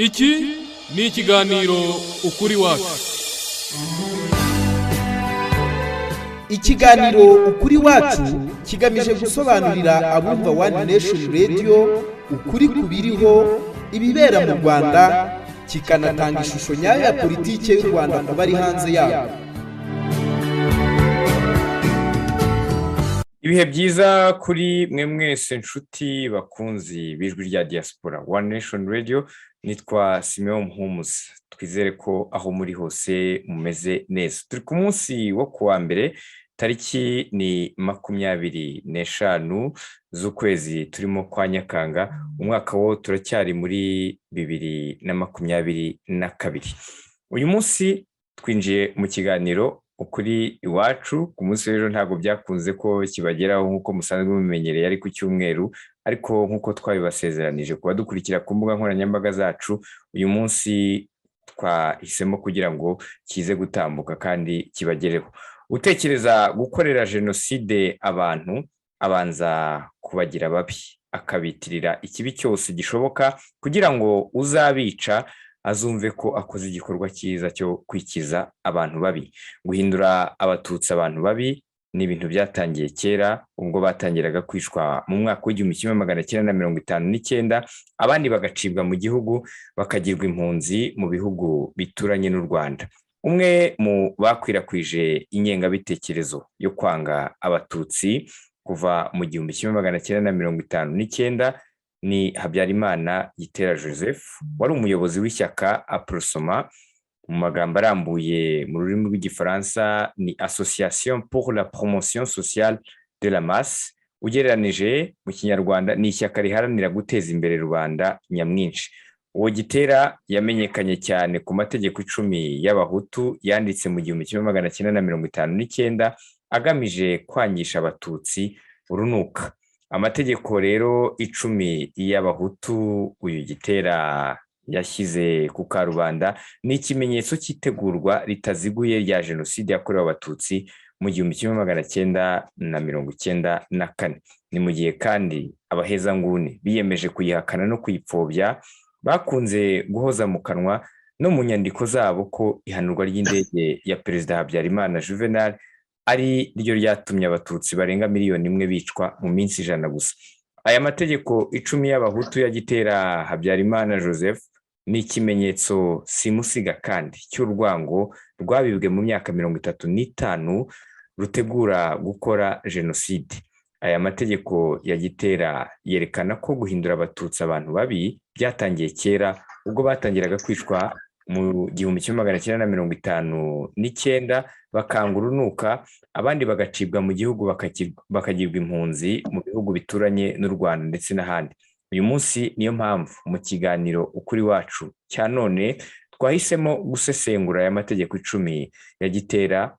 Iki ni ikiganiro Ukuri Wacu. Ikiganiro Ukuri Wacu kigamije gusobanurira abumva One Nation Radio ukuri ku biriho, ibibera mu Rwanda, kikanatanga ishusho nyayo ya politiki y'u Rwanda ku bari hanze yarwo. Ibihe byiza kuri mwe mwese, nshuti bakunzi b'Ijwi rya Diaspora, One Nation Radio. Nitwa Simeon Muhumuza. Twizere ko aho muri hose mumeze neza. Turi ku munsi wo kuwa mbere, tariki ni 25 z'ukwezi turimo kwa Nyakanga, umwaka wo turacyari muri 2022. Uyu munsi twinjiye mu kiganiro Ukuri Iwacu. Ku munsi w'ejo ntabwo byakunze ko kibageraho nk'uko musanzwe mubimenyereye, ari ku cyumweru, ariko nk'uko twabibasezeranije kuba dukurikira ku mbuga nkoranyambaga zacu, uyu munsi twahisemo kugira ngo kize gutambuka kandi kibagereho. Utekereza gukorera jenoside abantu abanza kubagira babi, akabitirira ikibi cyose gishoboka kugira ngo uzabica azumve ko akoze igikorwa cyiza cyo kwikiza abantu babi. Guhindura Abatutsi abantu babi ni ibintu byatangiye kera, ubwo batangiraga kwicwa mu mwaka w'1959, abandi bagacibwa mu gihugu, bakagirwa impunzi mu bihugu bituranye n'u Rwanda. Umwe mu bakwirakwije ingengabitekerezo yo kwanga Abatutsi kuva mu 1959 ni Habyarimana Gitera Joseph, wari umuyobozi w'ishyaka Aprosoma. Mu magambo arambuye mu rurimi rw'Igifaransa ni Association pour la Promotion Sociale de la Masse, ugereranije mu Kinyarwanda ni ishyaka riharanira guteza imbere rubanda nyamwinshi. Uwo Gitera yamenyekanye cyane ku mategeko 10 y'Abahutu yanditse mu 1959, agamije kwangisha Abatutsi urunuka. Amategeko rero 10 y'Abahutu uyu Gitera yashyize ku karubanda ni ikimenyetso cy'itegurwa ritaziguye rya jenoside yakorewe Abatutsi mu 1994. Ni mu gihe kandi abahezanguni biyemeje kuyihakana no kuyipfobya bakunze guhoza mu kanwa no mu nyandiko zabo ko ihanurwa ry'indege ya Perezida Habyarimana Juvenal ari ryo ryatumye Abatutsi barenga miliyoni 1 bicwa mu minsi 100 gusa. Aya mategeko 10 y'Abahutu ya Gitera Habyarimana Joseph ni ikimenyetso simusiga kandi cy'urwango rwabibwe mu myaka 35 rutegura gukora jenoside. Aya mategeko ya Gitera yerekana ko guhindura Abatutsi abantu babi byatangiye kera, ubwo batangiraga kwicwa mu 1959, bakanga urunuka, abandi bagacibwa mu gihugu, bakagirwa impunzi mu bihugu bituranye n'u Rwanda ndetse n'ahandi. Uyu munsi niyo mpamvu mu kiganiro Ukuri Wacu cya none twahisemo gusesengura aya mategeko 10 ya Gitera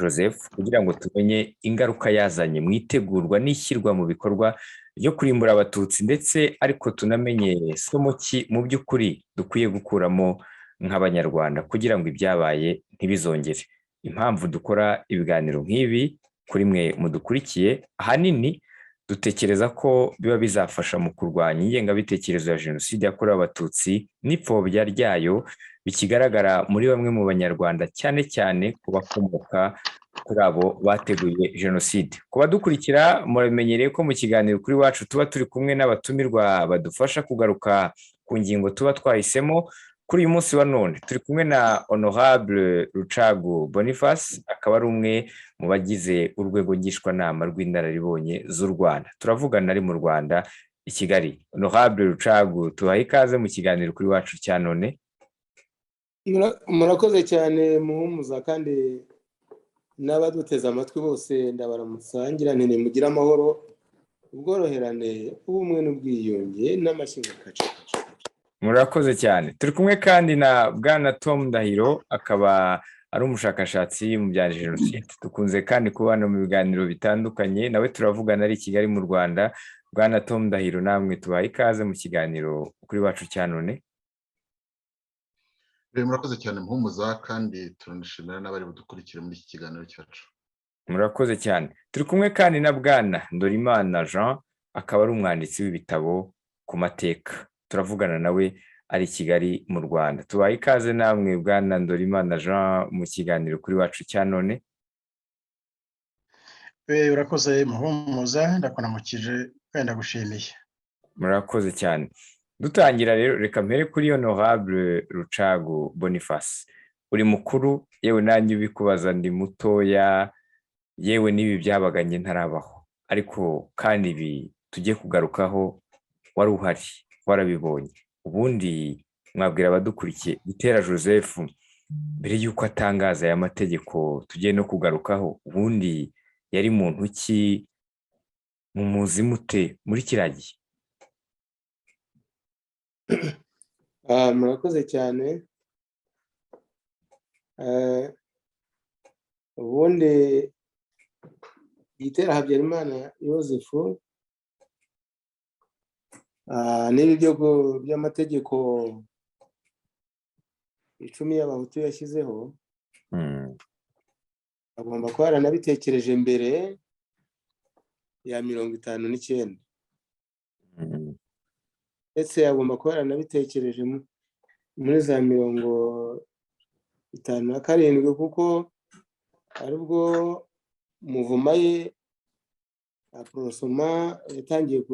Joseph, kugira ngo tumenye ingaruka yazanye mu itegurwa n'ishyirwa mu bikorwa ryo kurimbura Abatutsi, ndetse ariko tunamenye somo ki mu by'ukuri dukwiye gukuramo nk'Abanyarwanda kugira ngo ibyabaye ntibizongere. Impamvu dukora ibiganiro nk'ibi kuri mwe mudukurikiye, ahanini dutekereza ko biba bizafasha mu kurwanya ingengabitekerezo ya jenoside yakorewe Abatutsi n'ipfobya ryayo bikigaragara muri bamwe mu Banyarwanda, cyane cyane ku bakomoka kuri abo bateguye jenoside. Ku badukurikira, muramenyereye ko mu kiganiro Kuri Wacu tuba turi kumwe n'abatumirwa badufasha kugaruka ku ngingo tuba twahisemo. Kuri uyu munsi wa none turi kumwe na Honorable Rucagu Boniface, akaba ari umwe mu bagize urwego ngishwanama rw'Inararibonye z'u Rwanda. Turavugana ari mu Rwanda i Kigali. Honorable Rucagu, tubahe ikaze mu kiganiro Kuri Wacu cya none. Murakoze cyane Muhumuza, kandi n'abaduteze amatwi bose ndabaramutsa, ngira nti mugire amahoro, ubworoherane, ubumwe n'ubwiyunge n'amashyiga. Murakoze cyane. Turi kumwe kandi na Bwana Tom Ndahiro, akaba ari umushakashatsi mu bya jenoside. Dukunze kandi kubana mu biganiro bitandukanye, nawe turavugana ari i Kigali mu Rwanda. Bwana Tom Ndahiro, namwe tubaye ikaze mu kiganiro Kuri Wacu cya none. Murakoze cyane Muhumuza, kandi turanashimira n'abari budukurikire muri iki kiganiro cyacu. Murakoze cyane. Turi kumwe kandi na Bwana Ndorimana Jean, akaba ari umwanditsi w'ibitabo ku mateka. Turavugana nawe Ari Kigali mu Rwanda. Tubaye ikaze namwe, bwana Ndorimana Jean, mu kiganiro Ukuri Iwacu cya none. Urakoze Muhumuza, ndakunamukije kandi ndagushimiye. Murakoze cyane. Dutangira rero, reka mpere kuri Honorable Rucagu Boniface. Uri mukuru, yewe nanjye ubikubaza ndi mutoya, yewe n'ibi byabaga njye ntarabaho, ariko kandi ibi tujye kugarukaho wari uhari, warabibonye. Ubundi mwabwira abadukurikiye Gitera Joseph, mbere y'uko atangaza aya mategeko tugiye no kugarukaho, ubundi yari muntu ki? Mumuzi mute muri kiriya gihe? Murakoze cyane. Ubundi Gitera Habyarimana Yosefu, n'ibi by'amategeko 10 y'Abahutu yashyizeho, agomba kuba yaranabitekereje mbere ya 59, ndetse agomba kuba yaranabitekereje muri za 57, kuko aribwo mouvement ye Aprosoma yatangiye,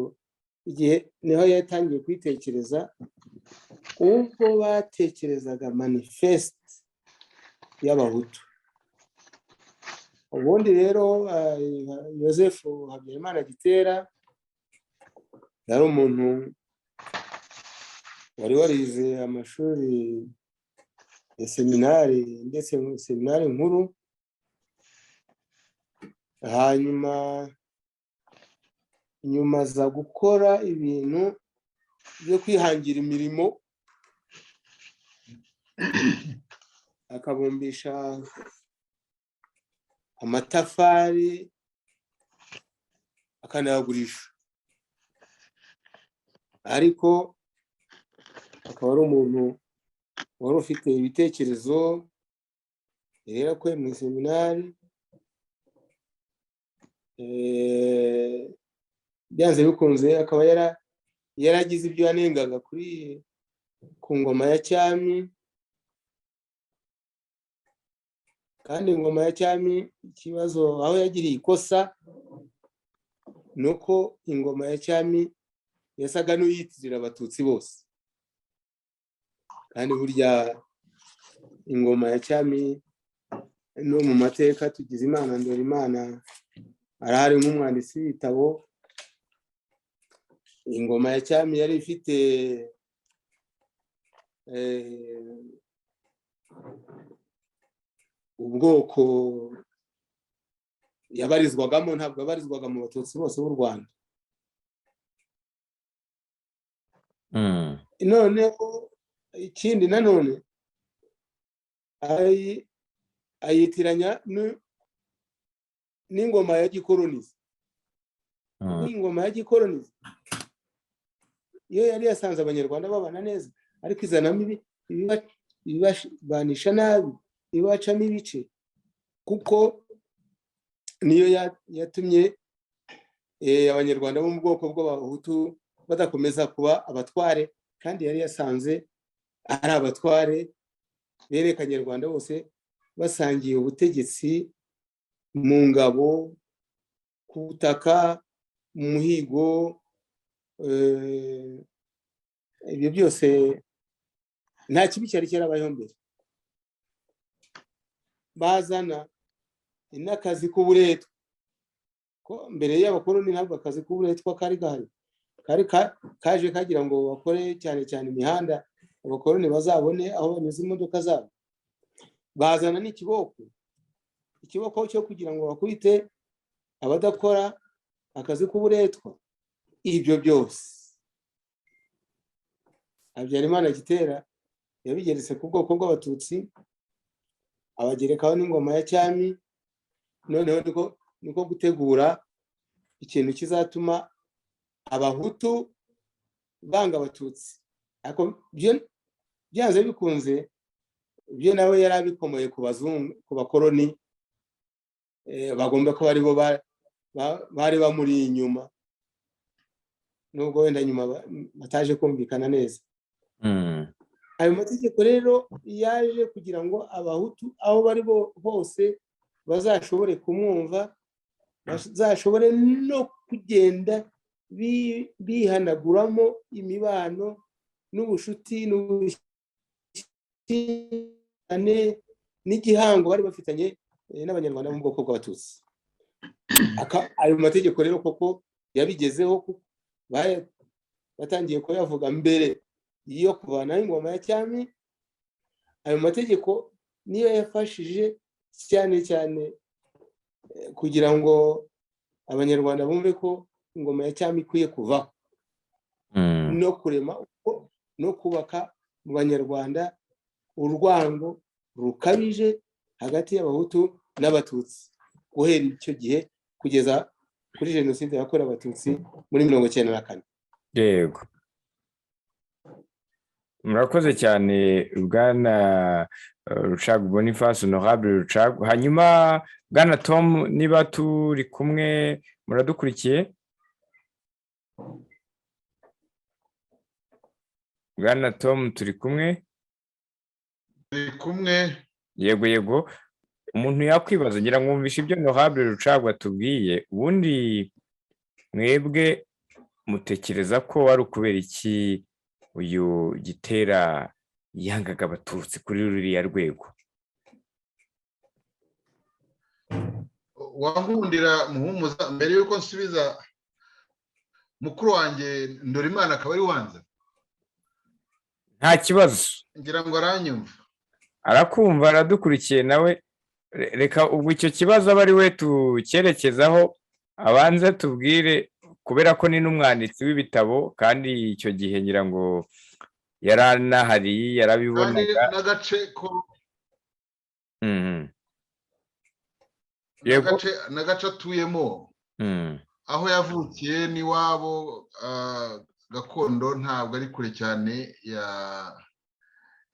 igihe niho yatangiye kuyitekereza, ubwo batekerezaga manifeste y'Abahutu. Ubundi rero Joseph Habyarimana Gitera yari umuntu wari warize amashuri ya seminari, ndetse seminari nkuru, hanyuma nyuma aza gukora ibintu byo kwihangira imirimo, akabumbisha amatafari akanayagurisha, ariko akaba ari umuntu wari ufite ibitekerezo yari yarakuye mu seminari. Byanze bikunze akaba yaragize ibyo yanengaga kuri ku ngoma ya cyami, kandi ingoma ya cyami ikibazo aho yagiriye ikosa ni uko ingoma ya cyami yasaga n'uyitirira Abatutsi bose, kandi burya ingoma ya cyami no mu mateka, tugize Imana Ndorimana arahari nk'umwanditsi w'ibitabo, ingoma ya cyami yari ifite ubwoko yabarizwagamo, ntabwo yabarizwaga mu Batutsi bose b'u Rwanda. Noneho ikindi nanone ayitiranya n'ingoma ya gikolonizi. Ingoma ya gikolonizi iyo yari yasanze Abanyarwanda babana neza, ariko izanamo ibibanisha nabi, ibibacamo ibice, kuko niyo yatumye Abanyarwanda bo mu bwoko bw'Abahutu badakomeza kuba abatware, kandi yari yasanze ari abatware bene Kanyarwanda bose basangiye ubutegetsi mu ngabo, ku butaka, mu muhigo, ibyo byose nta kibi cyari cyarabayeho mbere. Bazana n'akazi k'uburetwa, ko mbere y'abakoloni ntabwo akazi k'uburetwa kari gahari, kari kaje kagira ngo bakore cyane cyane imihanda, abakoloni bazabone aho banyuze imodoka zabo. Bazana n'ikiboko, ikiboko cyo kugira ngo bakubite abadakora akazi k'uburetwa. Ibyo byose Habyarimana Gitera yabigeretse ku bwoko bw'Abatutsi, abagerekaho n'ingoma ya cyami. Noneho niko gutegura ikintu kizatuma Abahutu banga Abatutsi, ariko byanze bikunze ibyo nawe yari abikomoye ku bazungu, ku bakoloni, bagomba kuba aribo bari bamuri inyuma, nubwo wenda nyuma bataje kumvikana neza. Ayo mategeko rero yaje kugira ngo Abahutu aho bari hose bazashobore kumwumva, bazashobore no kugenda bihanaguramo imibano n'ubushuti n'ubushyikirane n'igihango bari bafitanye n'Abanyarwanda mu bwoko bw'Abatutsi. Ayo mategeko rero koko yabigezeho, batangiye kuyavuga mbere yo kuvanaho ingoma ya cyami. Ayo mategeko niyo yafashije cyane cyane kugira ngo Abanyarwanda bumve ko ingoma ya cyami ikwiye kuvaho, no kurema no kubaka mu Banyarwanda urwango rukabije hagati y'Abahutu n'Abatutsi, guhera icyo gihe kugeza kuri Jenoside yakorewe Abatutsi muri 94. Yego, murakoze cyane, Bwana Rucagu Boniface, Honorable Rucagu. Hanyuma Bwana Tom, niba turi kumwe, muradukurikiye? Bwana Tom, turi kumwe? Turi kumwe. Yego yego. Umuntu yakwibaza, ngira ngo mwumvishe ibyo Honorable Rucagu atubwiye. Ubundi mwebwe mutekereza ko wari ukubera iki uyu Gitera yangaga Abatutsi kuri ruriya rwego? Wankundira Muhumuza, mbere y'uko nsubiza mukuru wanjye Ndorimana akaba ari wanza. Nta kibazo. Ngira ngo aranyumva. Arakumva, aradukurikiye nawe. Reka ubwo icyo kibazo aba ari we tucyerekezaho, abanze tubwire, kubera ko ni n'umwanditsi w'ibitabo, kandi icyo gihe ngira ngo yari anahari, yarabibonaga. N'agace ko n'agace atuyemo, aho yavukiye n'iwabo gakondo, ntabwo ari kure cyane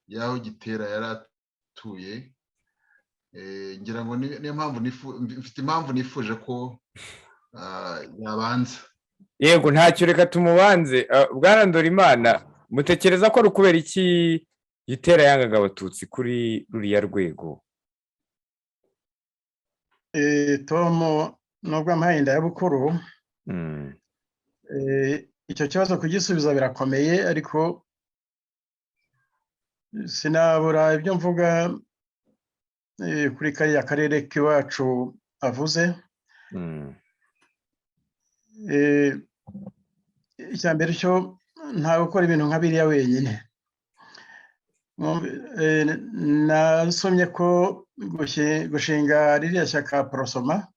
y'aho Gitera yari atuye. Ngira ngo niyo mpamvu, mfite impamvu nifuje ko yabanza. Yego, ntacyo, reka tumubanze. Bwana Ndorimana, mutekereza ko ari ukubera iki Gitera yangaga Abatutsi kuri ruriya rwego? Tom, nubwo ampaye inda ya bukuru, icyo kibazo kugisubiza birakomeye, ariko sinabura ibyo mvuga kuri kariya karere k'iwacu avuze. Icya mbere cyo, nta gukora ibintu nka biriya wenyine. Nasomye ko gushinga ririya shyaka Aprosoma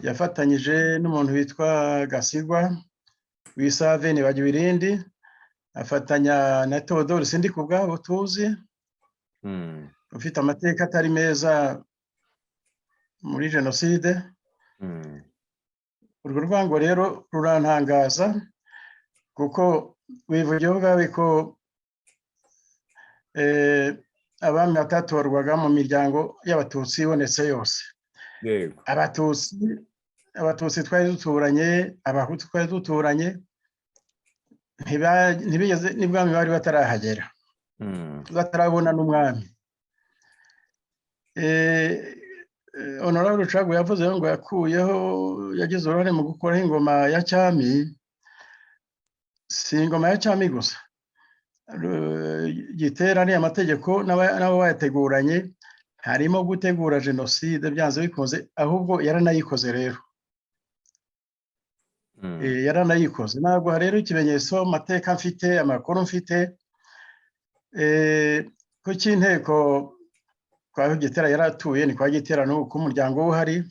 yafatanyije n'umuntu witwa Gasigwa Wisave, ntibagiwe irindi, afatanya na Theodore Sindikubwabo tuzi, ufite amateka atari meza muri Jenoside. Urwo rwango rero rurantangaza, kuko wivugiye ubwawe ko abami batatorwaga mu miryango y'Abatutsi ibonetse yose. Abatutsi twari duturanye, Abahutu twari duturanye, ntibigeze n'ibwami bari batarahagera, batarabona n'umwami. Honorable Rucagu yavuze ngo yakuyeho, yagize uruhare mu gukuraho ingoma ya cyami. Si ingoma ya cyami gusa, Gitera ariya amategeko n'abo bayateguranye harimo gutegura Jenoside byanze bikunze, ahubwo yaranayikoze rero, yaranayikoze. Ntabwo rero ikimenyetso, amateka mfite, amakuru mfite, ko cy'inteko kwa Gitera yari atuye, ni kwa Gitera n'ubu ko umuryango we uhari.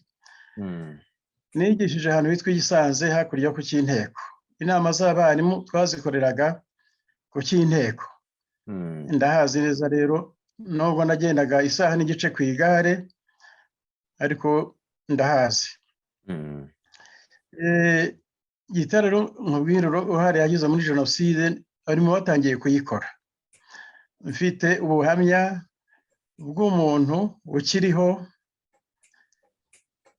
Nigishije ahantu hitwa Igisanze, hakurya ku cy'inteko. Inama z'abarimu twazikoreraga ku cy'inteko, ndahazi neza rero, nubwo nagendaga isaha n'igice ku igare, ariko ndahazi. Gitera rero, nkubwire uruhare yagize muri Jenoside, barimo batangiye kuyikora. Mfite ubuhamya bw'umuntu ukiriho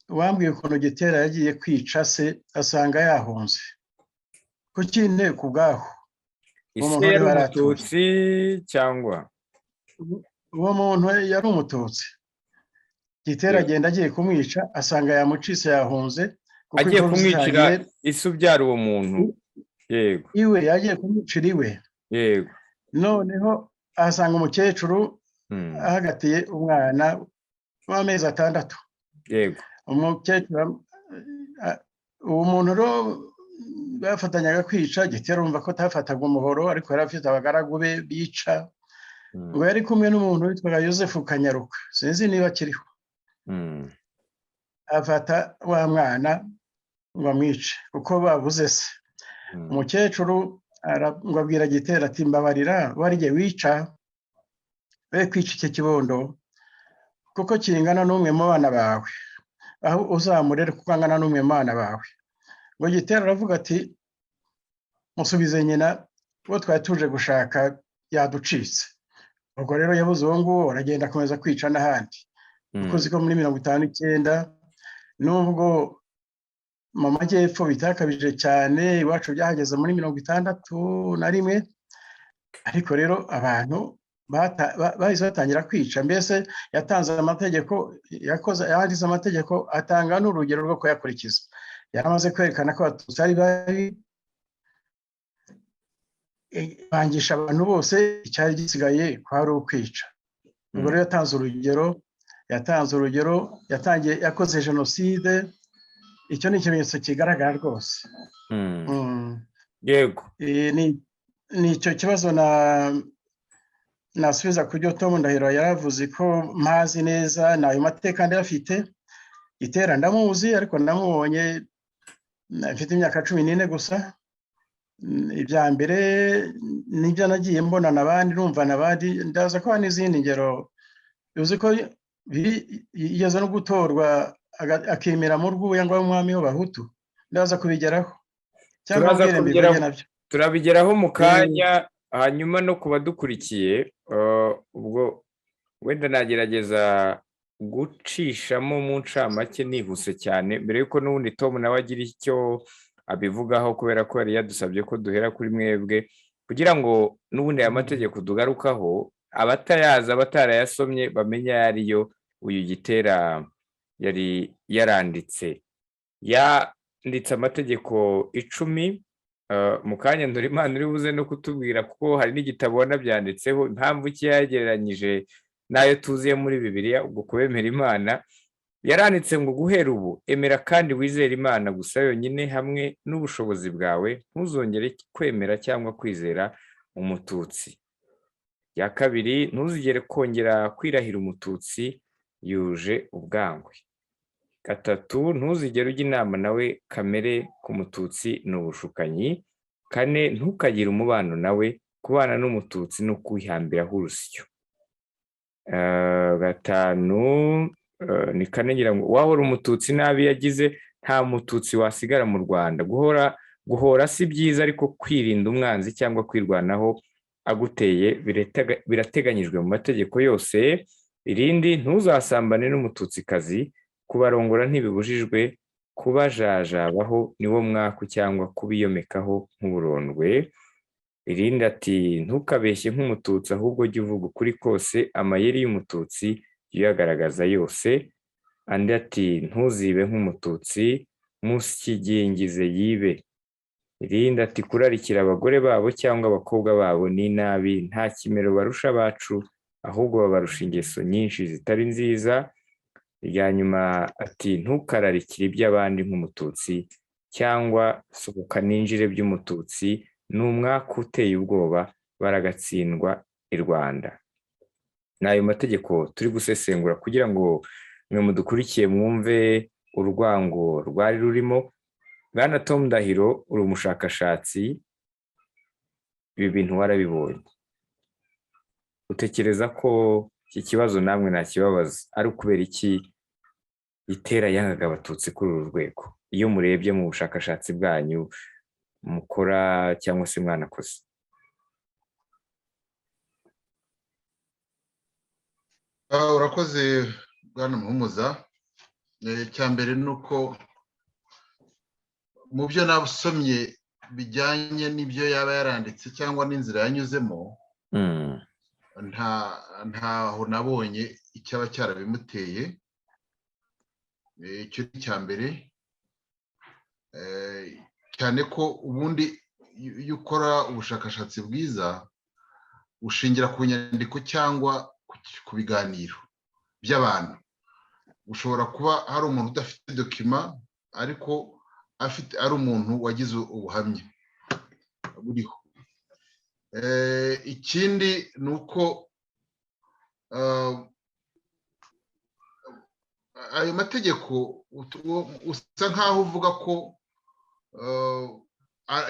wambwiye ukuntu Gitera yagiye kwica se asanga yahunze ku cy'inteko ubwaho. Ise yari umututsi cyangwa? Uwo muntu yari umututsi. Gitera agenda agiye kumwica, asanga yamucitse, yahunze. Agiye kumwicira ise ubyara uwo muntu? Yego. Iwe, yagiye kumwicira iwe. Yego. Noneho ahasanga umukecuru ahagatiye umwana w'amezi 6. Yego. Umukecuru, uwo muntu rero bafatanyaga kwica Gitera, urumva ko atafataga umuhoro, ariko yari afite abagaragu be bica. Ngo yari kumwe n'umuntu witwaga Yosefu Kanyaruka, sinzi niba akiriho. Afata wa mwana ngo amwice kuko babuze se. Umukecuru ngo abwira Gitera ati: "Mbabarira, wariye wica, we kwica icyo kibondo kuko kingana n'umwe mu bana bawe, aho uzamurere kuko angana n'umwe mu bana bawe." Ngo Gitera aravuga ati: "Musubize nyina, uwo twari tuje gushaka yaducitse." Ubwo rero yabuze uwo nguwo, aragenda akomeza kwica n'ahandi. Kuko uzi ko muri 59, nubwo mu majyepfo bitakabije cyane, iwacu byahageze muri 61, ariko rero abantu bahise batangira kwica. Mbese yatanze amategeko, yakoze, yanditse amategeko, atanga n'urugero rwo kuyakurikiza. Yaramaze kwerekana ko abatutsi ari babi, bangisha abantu bose, icyari gisigaye kwari ukwica. Ubwo rero yatanze urugero, yatangiye, yakoze jenoside. Icyo ni ikimenyetso kigaragara rwose. Yego. Ni icyo kibazo na nasubiza ku byo Tom Ndahiro yaravuze, ko mpazi neza, ni ayo mateka ndayafite. Gitera ndamuzi, ariko ndamubonye mfite imyaka 14 gusa. Ibya mbere nibyo nagiye mbona n'abandi, numva n'abandi, ndaza ko n'izindi ngero. Uzi ko yigeze no gutorwa akemera mu rwuya ngo abe umwami w'abahutu? Ndaza kubigeraho cyangwa Turaza mbwire mbivuge nabyo. Turabigeraho mu kanya. Hanyuma no ku badukurikiye, ubwo wenda nagerageza gucishamo mu ncamake nihuse cyane mbere y'uko n'ubundi Tom nawe agira icyo abivugaho, kubera ko yari yadusabye ko duhera kuri mwebwe kugira ngo n'ubundi aya mategeko tugarukaho, abatayazi, abatarayasomye, bamenye ayo ariyo. Uyu Gitera yari yaranditse, yanditse amategeko 10. Mu kanya Ndorimana uri buze no kutubwira, kuko hari n'igitabo wanabyanditseho, impamvu ki yagereranyije n'ayo tuziye muri Bibiliya. Ubwo kubemera Imana, yaranditse ngo: "Guhera ubu emera kandi wizere Imana gusa yonyine hamwe n'ubushobozi bwawe. Ntuzongere kwemera cyangwa kwizera umututsi." Ya kabiri: "Ntuzigere kongera kwirahira umututsi yuje ubwangwe." Gatatu: "Ntuzigere ujya inama nawe, kamere ku mututsi ni ubushukanyi." Kane: "Ntukagire umubano nawe, kubana n'umututsi ni ukwihambiraho urusyo." Gatanu, ni kane ngira ngo: "Wahora umututsi nabi yagize, nta mututsi wasigara mu Rwanda. Guhora guhora si byiza, ariko kwirinda umwanzi cyangwa kwirwanaho aguteye birateganyijwe mu mategeko yose." Irindi: "Ntuzasambane n'umututsikazi, kubarongora ntibibujijwe, kubajajabaho niwo mwaku cyangwa kubiyomekaho nk'uburondwe." Irindi ati: "Ntukabeshye nk'umututsi, ahubwo jya uvuga ukuri kose, amayeri y'umututsi jya uyagaragaza yose." Andi ati: "Ntuzibe nk'umututsi, mushyigingize yibe." Irindi ati: "Kurarikira abagore babo cyangwa abakobwa babo ni nabi, nta kimero barusha abacu, ahubwo babarusha ingeso nyinshi zitari nziza." Irya nyuma ati: "Ntukararikire iby'abandi nk'umututsi, cyangwa sohoka ninjire by'umututsi, ni umwaku uteye ubwoba, baragatsindwa i Rwanda." Ni ayo mategeko turi gusesengura kugira ngo mwe mudukurikiye mwumve urwango rwari rurimo. Bwana Tom Ndahiro, uri umushakashatsi, ibi bintu warabibonye. Utekereza ko iki kibazo namwe ntakibabaza, ari ukubera iki Gitera yangaga abatutsi kuri uru rwego, iyo murebye mu bushakashatsi bwanyu mukora cyangwa se mwanakoze? Urakoze bwana Muhumuza. Icya mbere ni uko mu byo nasomye Bijyanye n'ibyo yaba yaranditse cyangwa n'inzira yanyuzemo, ntaho nabonye icyaba cyarabimuteye. Icyo ni icya mbere, cyane ko ubundi iyo ukora ubushakashatsi bwiza ushingira ku nyandiko cyangwa ku biganiro by'abantu. Ushobora kuba hari umuntu udafite document, ariko afite, ari umuntu wagize ubuhamya buriho. Ikindi ni uko ayo mategeko usa nkaho uvuga ko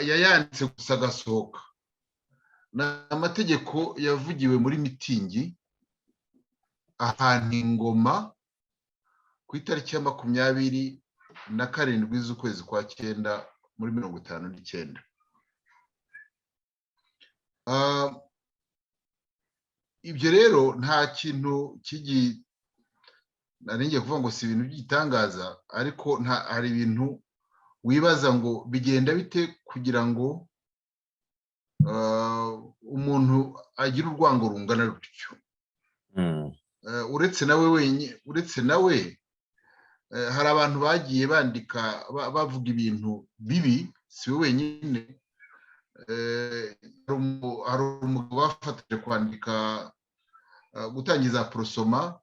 yayanditse gusa agasohoka. Ni amategeko yavugiwe muri mitingi ahantu Ingoma ku itariki ya 27 z'ukwezi kwa cyenda muri 59. Ibyo rero nta kintu nari ngiye kuvuga ngo si ibintu by'igitangaza, ariko hari ibintu wibaza ngo bigenda bite kugira ngo umuntu agire urwango rungana rutyo. Uretse nawe wenyine, uretse nawe, hari abantu bagiye bandika bavuga ibintu bibi, si we wenyine. Hari umugabo bafatanyije kwandika, gutangiza Aprosoma,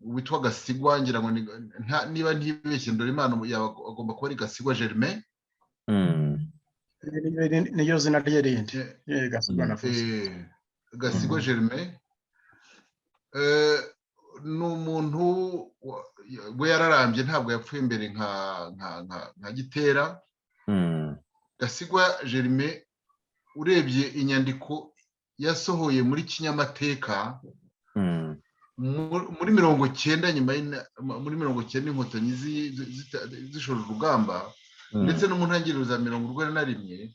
witwa Gasigwa. Ngira ngo niba ntibeshye, Ndorimana agomba kuba ari Gasigwa Germain. Niyo zina rye rindi, Gasigwa navuze. Gasigwa Germain ni umuntu we yararambye, ntabwo yapfuye mbere nka Gitera. Gasigwa Germain, urebye inyandiko yasohoye muri Kinyamateka muri 90, nyuma muri 90 Inkotanyi zishora urugamba, ndetse no mu ntangiriro za 91,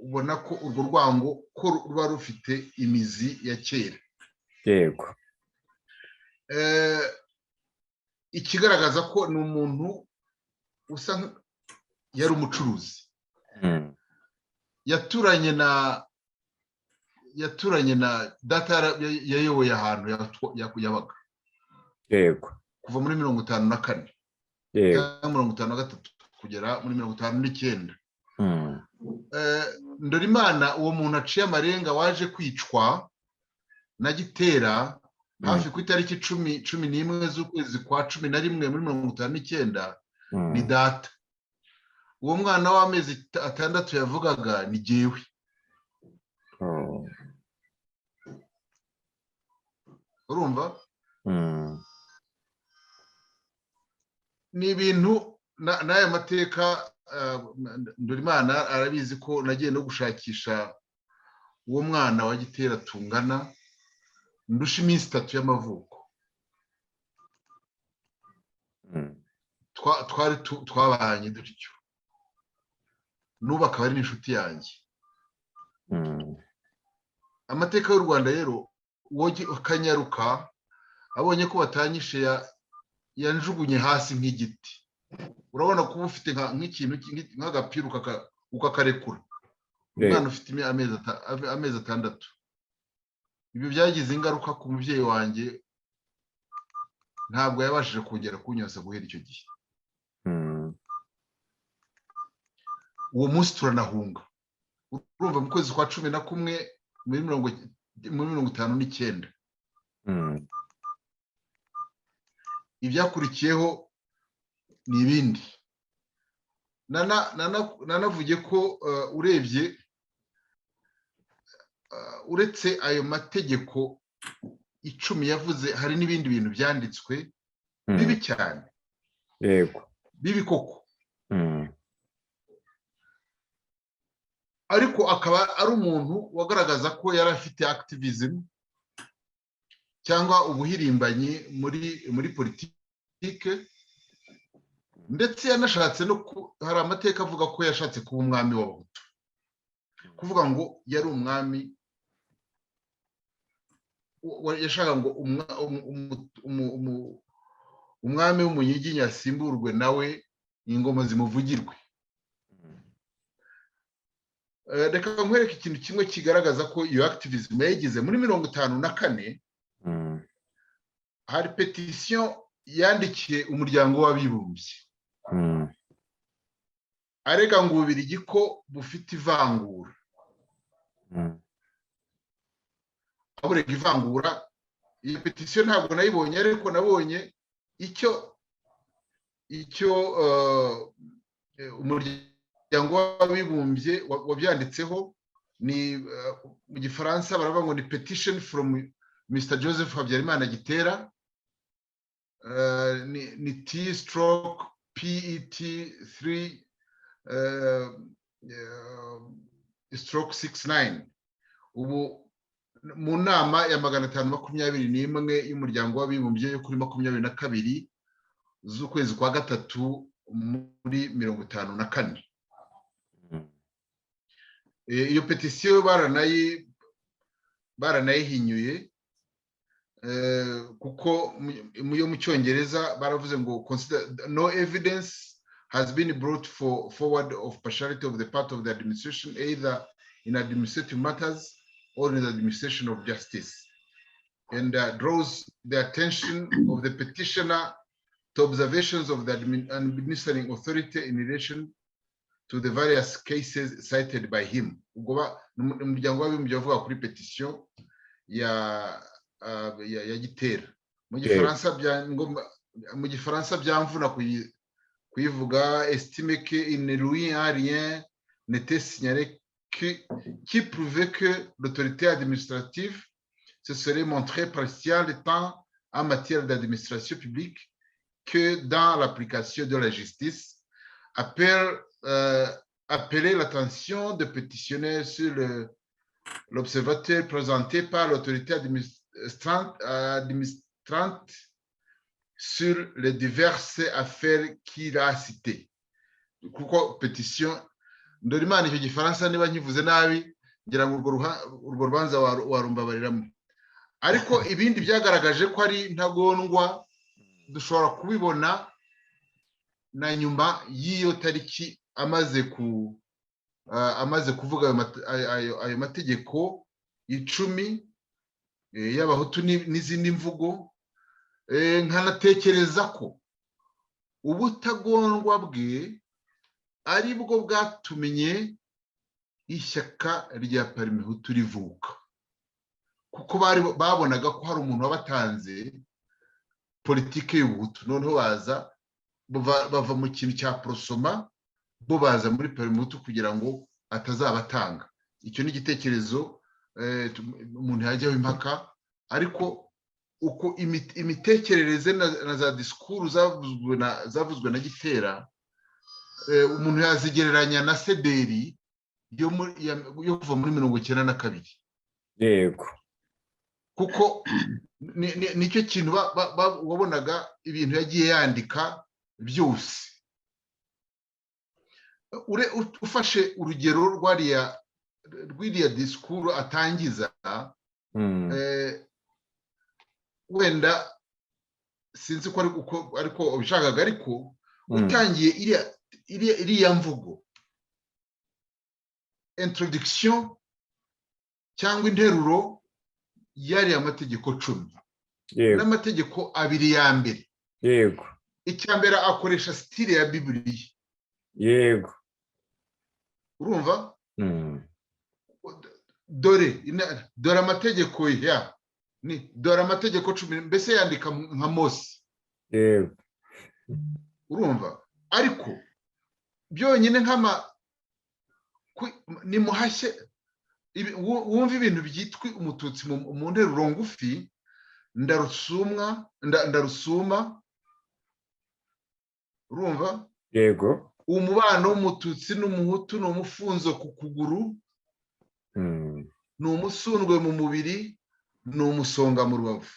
ubona ko urwo rwango ko ruba rufite imizi ya kera. Ikigaragaza ko ni umuntu usa yari umucuruzi, yaturanye na data, yayoboye ahantu yabaga kuva muri 54 cyangwa 53 kugera muri 59. Ndorimana, uwo muntu aciye amarenga waje kwicwa na Gitera hafi ku itariki 11 z'ukwezi kwa 11 muri 59, ni data. Uwo mwana w'amezi 6 yavugaga ni jyewe. Urumva ni ibintu n'aya mateka. Ndorimana arabizi ko nagiye no gushakisha uwo mwana wa Gitera tungana, ndusha iminsi 3 y'amavuko. Twari twabanye dutyo, n'ubu akaba ari n'inshuti yanjye. Amateka y'u Rwanda rero, uwo Kanyaruka abonye ko batanyishe, yanjugunye hasi nk'igiti. Urabona kuba ufite nk'ikintu nk'agapira ukakarekura, umwana ufite amezi 6. Ibyo byagize ingaruka ku mubyeyi wanjye, ntabwo yabashije kongera kunyoza guhera icyo gihe. Uwo munsi turanahunga. Urumva, mu kwezi kwa 11 muri 59. Ibyakurikiyeho ni ibindi. Nanavuge ko urebye, uretse ayo mategeko 10 yavuze, hari n'ibindi bintu byanditswe bibi cyane, bibi koko, ariko akaba ari umuntu wagaragaza ko yari afite activism cyangwa ubuhirimbanyi muri politike, ndetse yanashatse no, hari amateka avuga ko yashatse kuba umwami w'Abahutu, kuvuga ngo yari umwami, yashaka ngo umwami w'Umunyiginya asimburwe nawe, ingoma zimuvugirwe. Reka nkwereke ikintu kimwe kigaragaza ko iyo activism yayigize muri 54. Hari pétition yandikiye Umuryango w'Abibumbye, arega ngo Ububirigi ko bufite ivangura, aburega ivangura. Iyo pétition ntabwo nayibonye, ariko nabonye icyo Umuryango w'Abibumbye wabyanditseho. Ni mu Gifaransa, baravuga ngo ni "petition from Mr Joseph Habyarimana Gitera", ni T/PET 3/69, ubu mu nama ya 521 y'Umuryango w'Abibumbye yo kuri 22 z'ukwezi kwa gatatu muri 54. Iyo pétition baranayihinyuye, kuko yo mu Cyongereza baravuze ngo "No evidence has been brought forward of partiality of the part of the administration, either in administrative matters or in the administration of justice, and draws the attention of the petitioner to observations of the administering authority in relation to the various cases cited by him." Ubwo Umuryango w'Abibumbye bavuga kuri pétition ya Gitera. Mu Gifaransa byamvuna kuyivuga: "Estime que il ne lui a rien n'était signalé qui prouvait que l'autorité administrative se serait montrée partiale tant en matière d'administration publique que dans l'application de la justice, appeler l'attention des pétitionnaires sur l'observateur présenté par l'autorité administrante sur les diverses affaires qu'il a citées." Kuko pétition, Ndorimana, icyo Gifaransa niba nkivuze nabi, ngira ngo urwo rubanza warumbabariramo. Ariko ibindi byagaragaje ko ari ntagondwa dushobora kubibona na nyuma y'iyo tariki, amaze kuvuga ayo mategeko 10 y'Abahutu n'izindi mvugo. Nkanatekereza ko ubutagondwa bwe ari bwo bwatumye ishyaka rya Parmehutu rivuka, kuko bari babonaga ko hari umuntu wabatanze politiki y'ubuhutu. Noneho baza bava mu kintu cya Aprosoma, bo baza muri Parmehutu kugira ngo atazabatanga. Icyo ni igitekerezo umuntu yajyaho impaka, ariko uko imitekerereze na za discours zavuzwe na Gitera, umuntu yazigereranya na CDR yo kuva muri 92. Kuko nicyo kintu wabonaga, ibintu yagiye yandika byose. Ufashe urugero rw'iriya disikuru atangiza, wenda sinzi ko ariko ubishakaga, ariko utangiye iriya mvugo, introduction cyangwa interuro y'ariya mategeko 10 n'amategeko abiri ya mbere, icya mbere akoresha style ya Bibiliya. Urumva? Dore amategeko ya ni dore amategeko 10, mbese yandika nka Mose. Urumva, ariko byonyine nk'ama nimuhashye, wumva ibintu byitwa umututsi mu nteruro ngufi: ndarusumwa, ndarusuma. Urumva? Yego. Umubano w'umututsi n'umuhutu ni umufunzo ku kuguru, ni umusundwe mu mubiri, ni umusonga mu rubavu.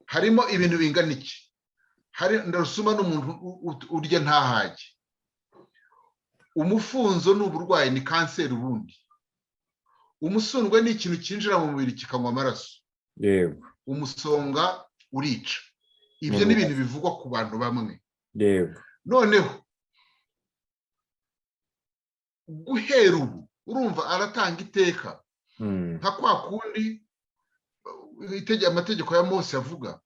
Harimo ibintu bingana iki? Hari ndarusuma, ni umuntu urya ntahage. Umufunzo ni uburwayi, ni kanseri ubundi. Umusundwe ni ikintu cyinjira mu mubiri kikanywa amaraso. Umusonga urica. Ibyo ni ibintu bivugwa ku bantu bamwe. Noneho Guhera ubu, urumva aratanga iteka nka kwa kundi amategeko ya Mose avuga: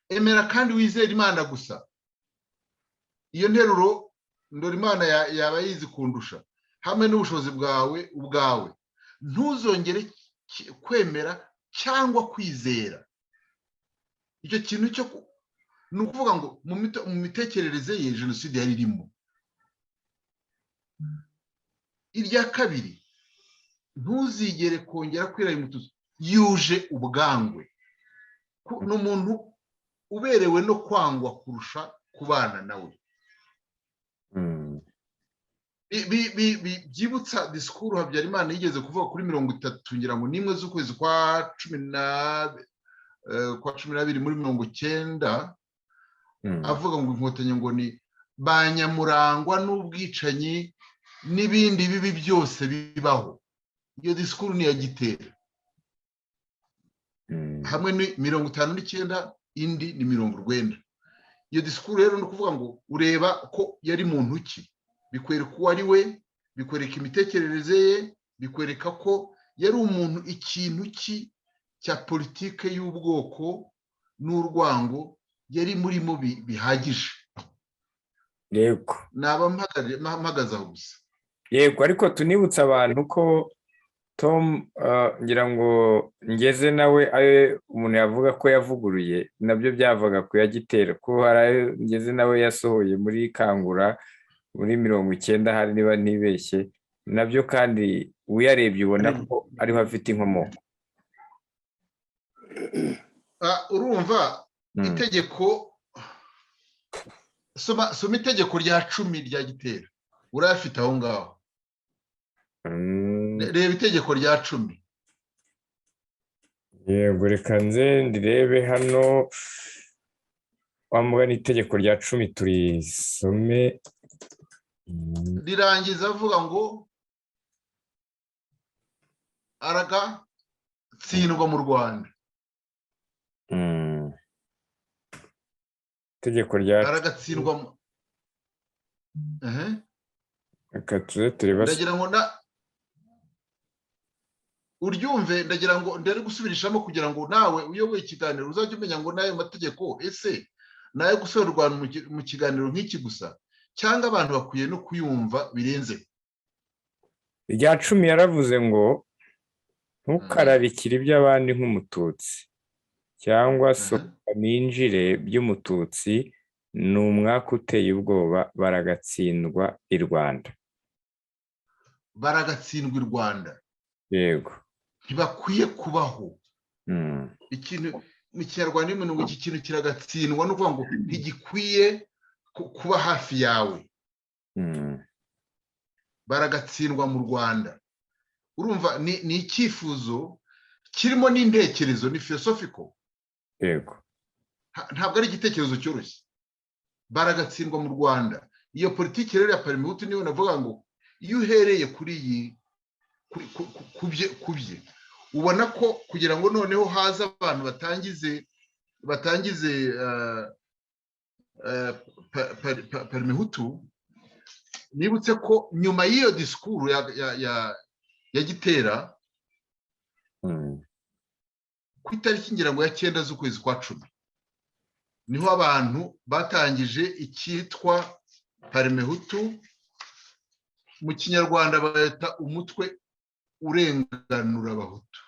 "Emera kandi wizere Imana gusa." Iyo nteruro Ndorimana yaba yizi kundusha. Hamwe n'ubushobozi bwawe ubwawe, ntuzongere kwemera cyangwa kwizera icyo kintu cyo. Ni ukuvuga ngo mu mitekerereze ye jenoside yari irimo. Irya kabiri: ntuzigere kongera kwirara Umututsi yuje ubwangwe. Ni umuntu uberewe no kwangwa kurusha kubana nawe. Byibutsa disikuru Habyarimana yigeze kuvuga kuri 31, ngira ngo n'imwe, z'ukwezi kwa 12 muri 90, avuga ngo Inkotanyi ngo ni ba nyamurangwa n'ubwicanyi n'ibindi bibi byose bibaho. Iyo disikuru ni iya Gitera, hamwe ni 59, indi ni 90. Iyo disikuru rero, ni ukuvuga ngo ureba ko yari muntu ki, bikwereka uwo ari we, bikwereka imitekerereze ye, bikwereka ko yari umuntu ikintu ki cya politike y'ubwoko n'urwango yari murimo bihagije. Naba mpagaze aho gusa. Yego, ariko tunibutsa abantu ko Tom, ngira ngo ngeze nawe ayo umuntu yavuga ko yavuguruye, nabyo byavaga ku ya Gitera, ko hari ayo ngeze nawe yasohoye muri Kangura muri 90 hari, niba ntibeshye. Nabyo kandi uyarebye ubona ko ariho afite inkomoko. Urumva itegeko, soma itegeko rya 10 rya Gitera, urayafite aho ngaho. Reba itegeko rya 10. Yego, reka nze ndirebe hano. Wamugana itegeko rya 10 turisome. Rirangiza avuga ngo aragatsindwa mu Rwanda. Itegeko rya Aragatsindwa. Reka tuze turebe. Ndagira ngo na uryumve, ndagira ngo ndere gusubirishamo kugira ngo nawe uyoboye ikiganiro uzajye umenya ngo n'ayo mategeko ese ni ayo gusobanurwa mu kiganiro nk'iki gusa, cyangwa abantu bakwiye no kuyumva birenze. Irya 10 yaravuze ngo: "Ntukararikire iby'abandi nk'Umututsi cyangwa sohoka ninjire by'Umututsi, ni umwaka uteye ubwoba, baragatsindwa i Rwanda." Baragatsindwa i Rwanda. Yego. Ntibakwiye kubaho. Ikintu mu Kinyarwanda ni ngo iki kintu kiragatsindwa, ni ukuvuga ngo ntigikwiye kuba hafi yawe. Baragatsindwa mu Rwanda. Urumva ni icyifuzo kirimo n'intekerezo, ni philosophical. Ntabwo ari igitekerezo cyoroshye. Baragatsindwa mu Rwanda. Iyo politiki rero ya Parimehutu niyo navuga ngo iyo uhereye kuri iyi ku bye, ubona ko kugira ngo noneho haze abantu batangize Parimehutu. Nibutse ko nyuma y'iyo disikuru ya Gitera, ku itariki ngira ngo ya 9 z'ukwezi kwa 10, niho abantu batangije icyitwa Parimehutu. Mu Kinyarwanda bayita umutwe urenganura Abahutu.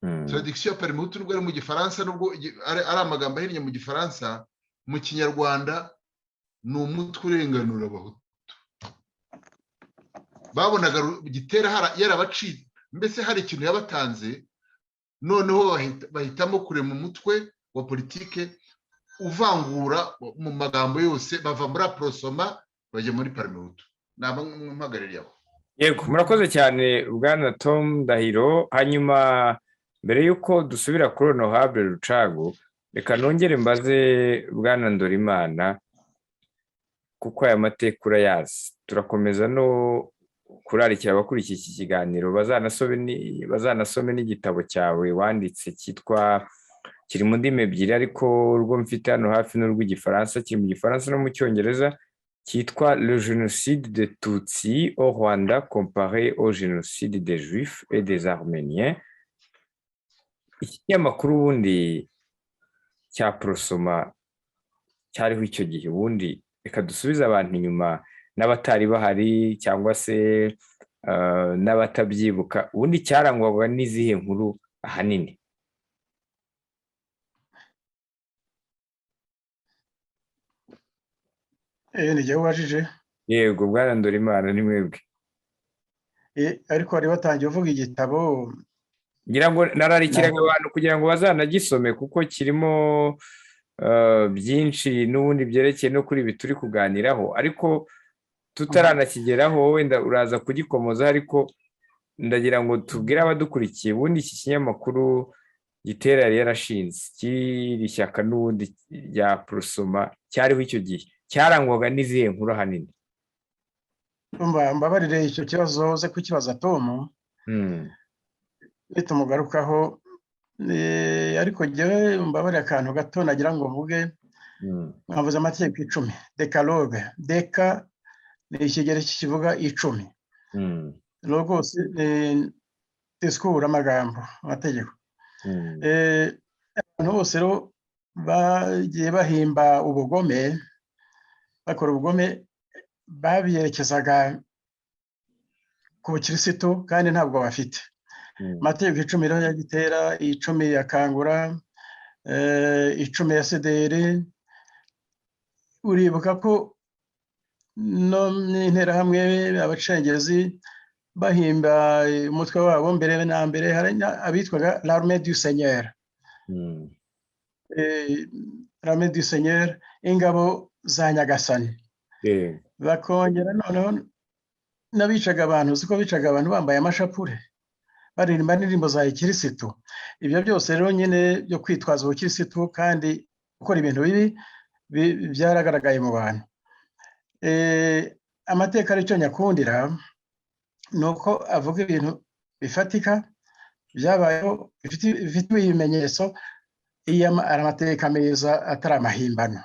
Traduction ya Parimehutu, nubwo ari mu Gifaransa, nubwo ari amagambo ahinnye mu Gifaransa, mu Kinyarwanda ni umutwe urenganura Abahutu. Babonaga Gitera yarabaciye, mbese hari ikintu yabatanze, noneho bahitamo kurema umutwe wa politike uvangura mu magambo yose, bava muri Aprosoma bajya muri Parimehutu. Naba mpagarariye aho. Yego, murakoze cyane bwana Tom Ndahiro. Hanyuma mbere y'uko dusubira kuri Honorable Rucagu, reka nongere mbaze bwana Ndorimana, kuko aya mateka urayazi. Turakomeza no kurarikira abakurikiye iki kiganiro bazanasome n'igitabo cyawe wanditse cyitwa, kiri mu ndimi ebyiri, ariko urwo mfite hano hafi n'urw'Igifaransa, kiri mu Gifaransa no mu Cyongereza. Cyitwa "Le génocide de Tutsi au Rwanda comparé au génocide des Juifs et des Arméniens". Iki kinyamakuru ubundi cya Prosoma cyariho icyo gihe, ubundi reka dusubize abantu inyuma n'abatari bahari cyangwa se n'abatabyibuka, ubundi cyarangwaga n'izihe nkuru ahanini? Ni jyewe ubajije? Yego, bwana Ndorimana, ni mwebwe. Ariko wari watangiye uvuga igitabo. Ngira ngo nararikiraga abantu kugira ngo bazanagisome, kuko kirimo byinshi n'ubundi byerekeye no kuri ibi turi kuganiraho, ariko tutaranakigeraho wenda uraza kugikomoza. Ariko ndagira ngo tubwire abadukurikiye, ubundi iki kinyamakuru Gitera yari yarashinze kiri shyaka n'ubundi rya Prosoma cyariho icyo gihe, cyarangwaga n'izihe nkuru ahanini? Mbabarire, icyo kibazo uze kukibaza Tom nitumugarukaho, ariko njyewe mbabarire akantu gato nagira ngo mvuge. Mwavuze amategeko 10, decalogue. Deka ni ikigereki kivuga 10. Logos ni disikuru, amagambo, amategeko. Abantu bose rero bagiye bahimba ubugome, bakora ubugome, babyerekezaga ku bukirisitu kandi ntabwo bafite. Amategeko 10 rero ya Gitera, 10 ya Kangura, 10 ya Sederi. Uribuka ko no n'interahamwe, abacengezi bahimba umutwe wabo, mbere na mbere hari abitwaga l'armée du Seigneur. L'armée du Seigneur, ingabo za Nyagasani. Bakongera noneho n'abicaga abantu, siko bicaga abantu bambaye amashapure, baririmba indirimbo za gikirisitu. Ibyo byose rero nyine byo kwitwaza ubukirisitu kandi gukora ibintu bibi byaragaragaye mu bantu. Amateka aricyo nyakundira ni uko avuga ibintu bifatika byabayeho, bifite ibimenyetso, iyo ari amateka meza atari amahimbano.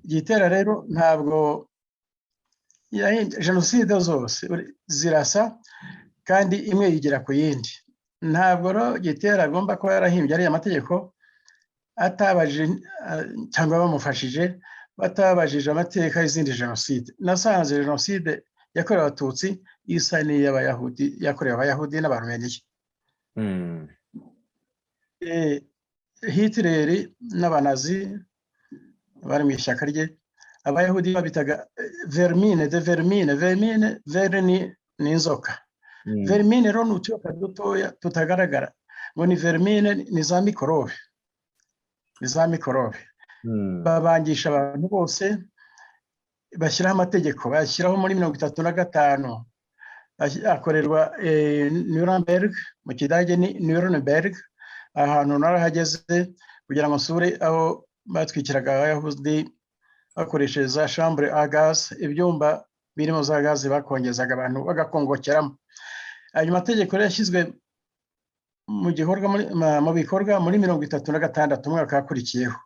Gitera rero ntabwo jenoside zose zirasa kandi imwe yigira ku yindi. Ntabwo rero Gitera agomba kuba yarahimbye ariya mategeko atabajije cyangwa bamufashije, batabajije amateka y'izindi jenoside. Nasanze jenoside yakorewe Abatutsi isa n'iy'Abayahudi, yakorewe Abayahudi n'Abarumeniya. Hitler n'Abanazi bari mu ishyaka rye, Abayahudi babitaga vermine de vermine. Vermine, verni ni inzoka. Vermine rero ni utuyoka dutoya tutagaragara, ngo ni vermine, ni za mikorobe, ni za mikorobe. Babangisha abantu bose, bashyiraho amategeko, bashyiraho muri 35, akorerwa Nuremberg, mu Kidage ni Nuremberg. Ahantu narahageze kugira ngo nsure aho batwikiraga Abayahudi bakoresheje za chambre à gaz, ibyumba birimo za gaze bakongezaga abantu bagakongokeramo. Ayo mategeko rero yashyizwe mu bikorwa muri 36, umwaka wakurikiyeho.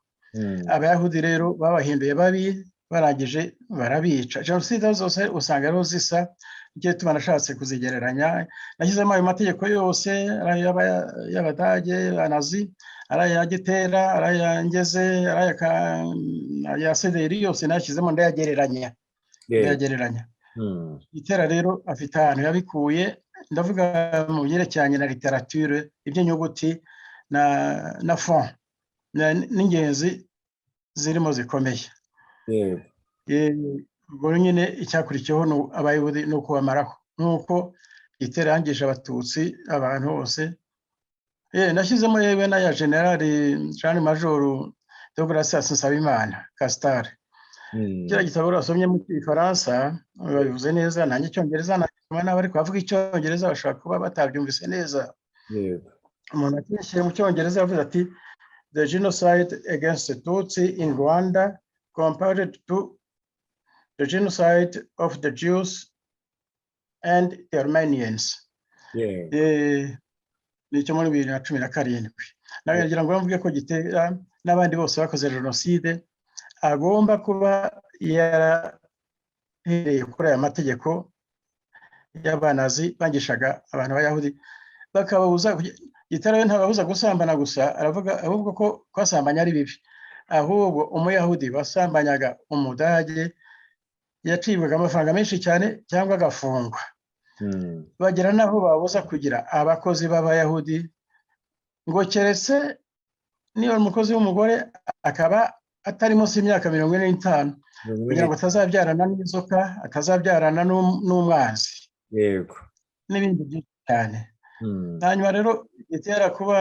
Abayahudi rero babahinduye babi, barangije barabica. Jenoside zose usanga ariho zisa, igihe tuba nashatse kuzigereranya, nashyizemo ayo mategeko yose, ari ay'Abadage, Abanazi, ari aya Gitera, ari aya Ngeze, ari aya Sederi, yose nashyizemo ndayagereranya, ndayagereranya. Gitera rero afite ahantu yabikuye, ndavuga mu byerekeranye na literature, iby'inyuguti na fond n'ingenzi zirimo zikomeye. Ubwo nyine icyakurikiyeho ni Abayahudi ni ukubamaraho, nk'uko Gitera yangije Abatutsi abantu bose. Nashyizemo yewe n'aya Generali Jean Major Deogratias Nsabimana Castar. Kiriya gitabo wasomye mu Gifaransa babivuze neza, nanjye Icyongereza nasoma nabi, ariko abavuga Icyongereza bashobora kuba batabyumvise neza. Umuntu akishyira mu Cyongereza yavuze ati "The genocide against the Tutsi in Rwanda compared to the genocide of the Jews and the Armenians." Nicyo muri 2017. Nagira ngo mvuge ko Gitera n'abandi bose bakoze jenoside agomba kuba Yahereye kuri aya mategeko y'abanazi bangishaga abantu b'Abayahudi, bakababuza. Gitera we ntababuza gusambana gusa, aravuga ahubwo ko kwasambanya ari bibi. Ahubwo Umuyahudi wasambanyaga Umudage yacibwaga amafaranga menshi cyane cyangwa agafungwa. Bagera n'aho babuza kugira abakozi b'Abayahudi, ngo keretse niba umukozi w'umugore akaba atari munsi y'imyaka 45, kugira ngo atazabyarana n'inzoka, atazabyarana n'umwanzi. N'ibindi byinshi cyane. Hanyuma rero Gitera kuba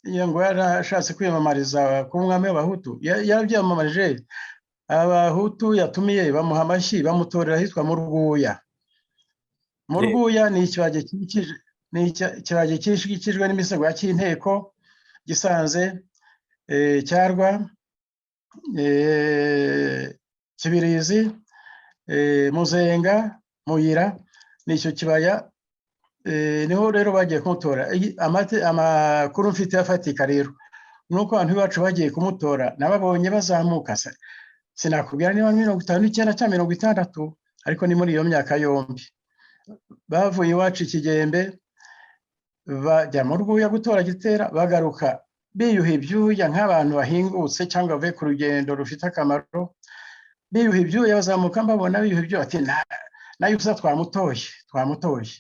ngo yarashatse kwiyamamariza kuba umwami w'Abahutu, yarabyiyamamarije. Abahutu yatumiye bamuha amashyi, bamutorera ahitwa mu Rwuya. Mu Rwuya ni ikibaya gikikijwe n'imisego ya Cyinteko, Gisanze, Cyarwa, Kibirizi, Muzenga, Muyira. Ni icyo kibaya niho rero bagiye kumutora. Amakuru mfite afatika rero ni uko abantu bacu bagiye kumutora nababonye bazamuka. Sinakubwira niba 59 cyangwa 60, ariko ni muri iyo myaka yombi. Bavuye iwacu Ikigembe bajya mu Rwuya gutora Gitera, bagaruka biyuha ibyuya nk'abantu bahingutse cyangwa bavuye ku rugendo rufite akamaro, biyuha ibyuya, bazamuka mbabona biyuha ibyuya, bati nayo usa twamutoye, twamutoye,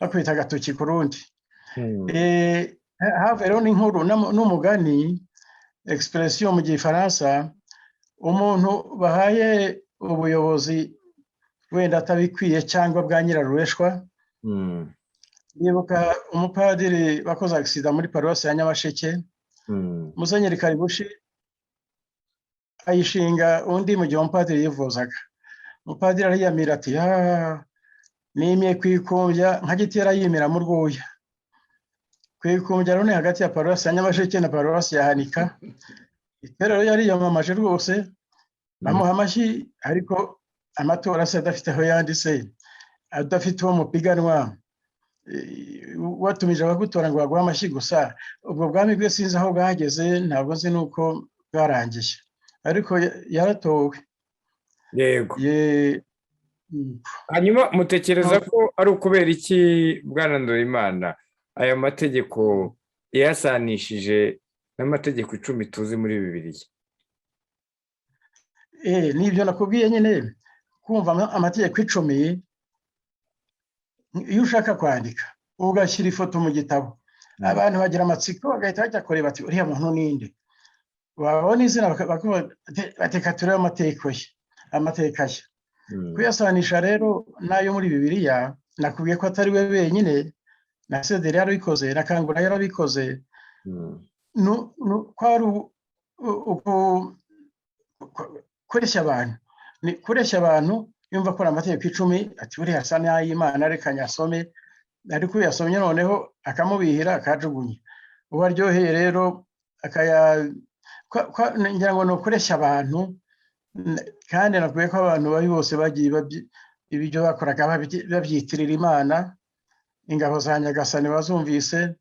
bakubita agatoki ku rundi. Havuye rero n'inkuru n'umugani, expression mu Gifaransa: umuntu bahaye ubuyobozi wenda atabikwiye cyangwa bwa nyirarureshwa. Nibuka umupadiri wakoze accident muri paruwasi ya Nyamasheke, Musenyeri Karibushi ayishinga undi mu gihe umupadiri yivuzaga. Umupadiri ariyamira ati: "Nimye kwikumbya nka Gitera yimira mu Rwuya." Kwikumbya rero ni hagati ya paruwasi ya Nyamasheke na paruwasi ya Hanika. Gitera rero yariyamamaje rwose, bamuha amashyi, ariko amatora se adafite aho yanditse, adafite uwo mupiganwa, watumije abagutora ngo baguhe amashyi gusa. Ubwo bwami bwe sinzi aho bwageze, ntabwo nzi n'uko bwarangiye, ariko yaratowe. Yego. Hanyuma mutekereza ko ari ukubera iki, Bwana Ndorimana, aya mategeko yayasanishije n'amategeko 10 tuzi muri Bibiliya? Nibyo nakubwiye nyine, kumva amategeko 10, iyo ushaka kwandika ugashyira ifoto mu gitabo, abantu bagira amatsiko bagahita bajya kureba, ati: "Uriya muntu ninde?" Wabona izina bateka, turebe amateka ye, amateka ye. Kuyasanisha rero n'ayo muri Bibiliya, nakubwiye ko atari we wenyine, na Sederi yarabikoze, na Kangura yarabikoze, ko ari kureshya abantu, ni kureshya abantu. Yumva ko ari amategeko 10, ati: "Buriya asa n'ay'Imana, reka nyasome." Ariko iyo yasomye noneho akamubihira, akajugunya. Uwo aryoheye rero akaya, ngira ngo ni ukureshya abantu. Kandi nakubwiye ko abantu babi bose bagiye ibyo bakoraga babyitirira Imana, ingabo za Nyagasani bazumvise.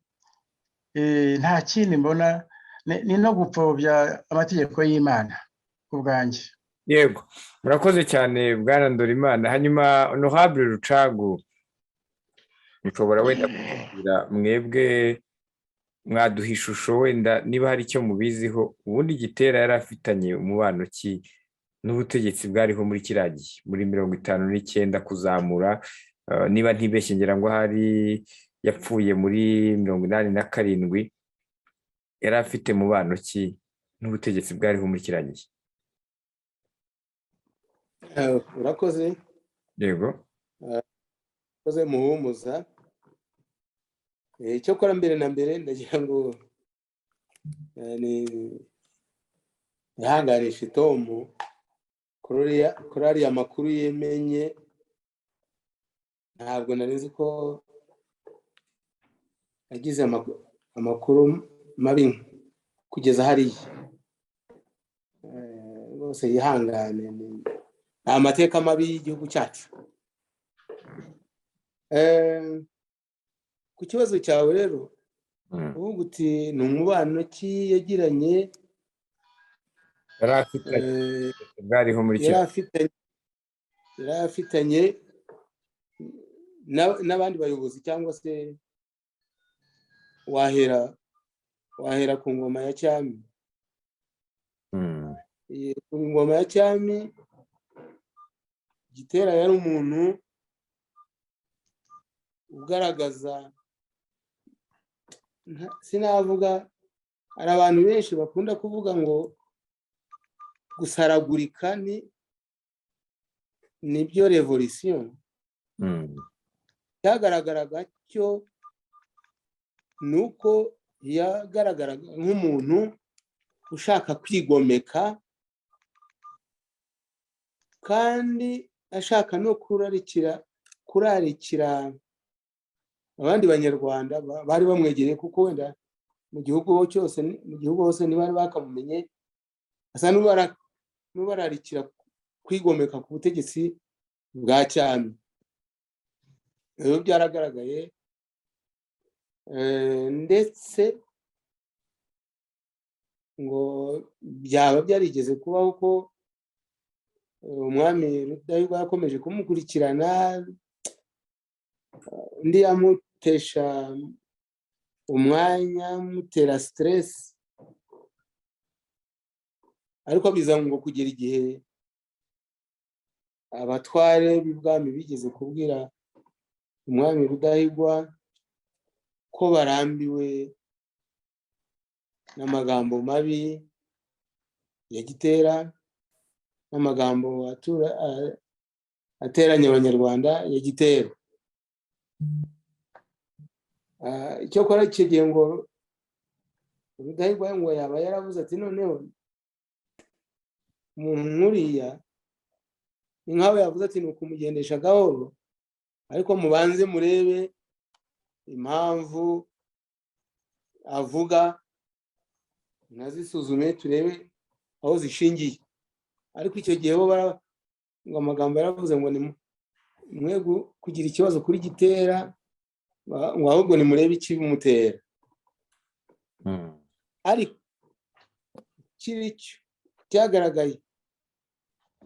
Nta kindi mbona, ni no gupfobya amategeko y'Imana ku bwanjye. Yego, murakoze cyane, Bwana Ndorimana. Hanyuma Honorable Rucagu, mushobora wenda kutubwira, mwebwe mwaduha ishusho wenda niba hari icyo mubiziho, ubundi Gitera yari afitanye umubano ki n'ubutegetsi bwariho muri kiriya gihe, muri 59 kuzamura? Niba ntibeshye, ngira ngo hari yapfuye muri 87. Yari afite mubano ki n'ubutegetsi bwariho muri kiriya gihe? Urakoze. Yego. Urakoze, Muhumuza. Icyo kora mbere na mbere, ndagira ngo nihanganishe Tomu kuri ariya makuru yemenye. Ntabwo nari nzi ko yagize amakuru mabi kugeza hariya. Rwose yihangane, ni amateka mabi y'igihugu cyacu. Ku kibazo cyawe rero, uvuga uti ni umubano ki yagiranye yari afitanye bwariho muri yari kiriya afitanye Yari afitanye n'abandi bayobozi, cyangwa se wahera ku ngoma ya cyami. Ku ngoma ya cyami, Gitera yari umuntu ugaragaza, sinavuga, hari abantu benshi bakunda kuvuga ngo gusaragurika ni nibyo revolisiyo. Cyagaragaraga cyo ni uko yagaragaraga nk'umuntu ushaka kwigomeka, kandi ashaka no kurarikira abandi Banyarwanda bari bamwegereye, kuko wenda mu gihugu cyose, mu gihugu hose ntibari bakamumenye. Asa n'ubararikira kwigomeka ku butegetsi bwa cyami. Rero byaragaragaye, ndetse ngo byaba byarigeze kubaho ko umwami Rudahigwa yakomeje kumukurikirana, undi amutesha umwanya, amutera stress, ariko biza ngo kugera igihe abatware b'ibwami bigeze kubwira umwami Rudahigwa ko barambiwe n'amagambo mabi ya Gitera, n'amagambo ateranya Abanyarwanda ya Gitera. Icyakora icyo gihe ngo Rudahigwa ngo yaba yaravuze ati: "Noneho umuntu nk'uriya ni nkaho," yavuze ati, "ni ukumugendesha gahoro, ariko mubanze murebe impamvu avuga, nazisuzume turebe aho zishingiye." Ariko icyo gihe bo ngo amagambo yaravuze ngo ni mwe kugira ikibazo kuri Gitera, ngo ahubwo nimurebe ikibimutera. Ariko kiri cyo cyagaragaye,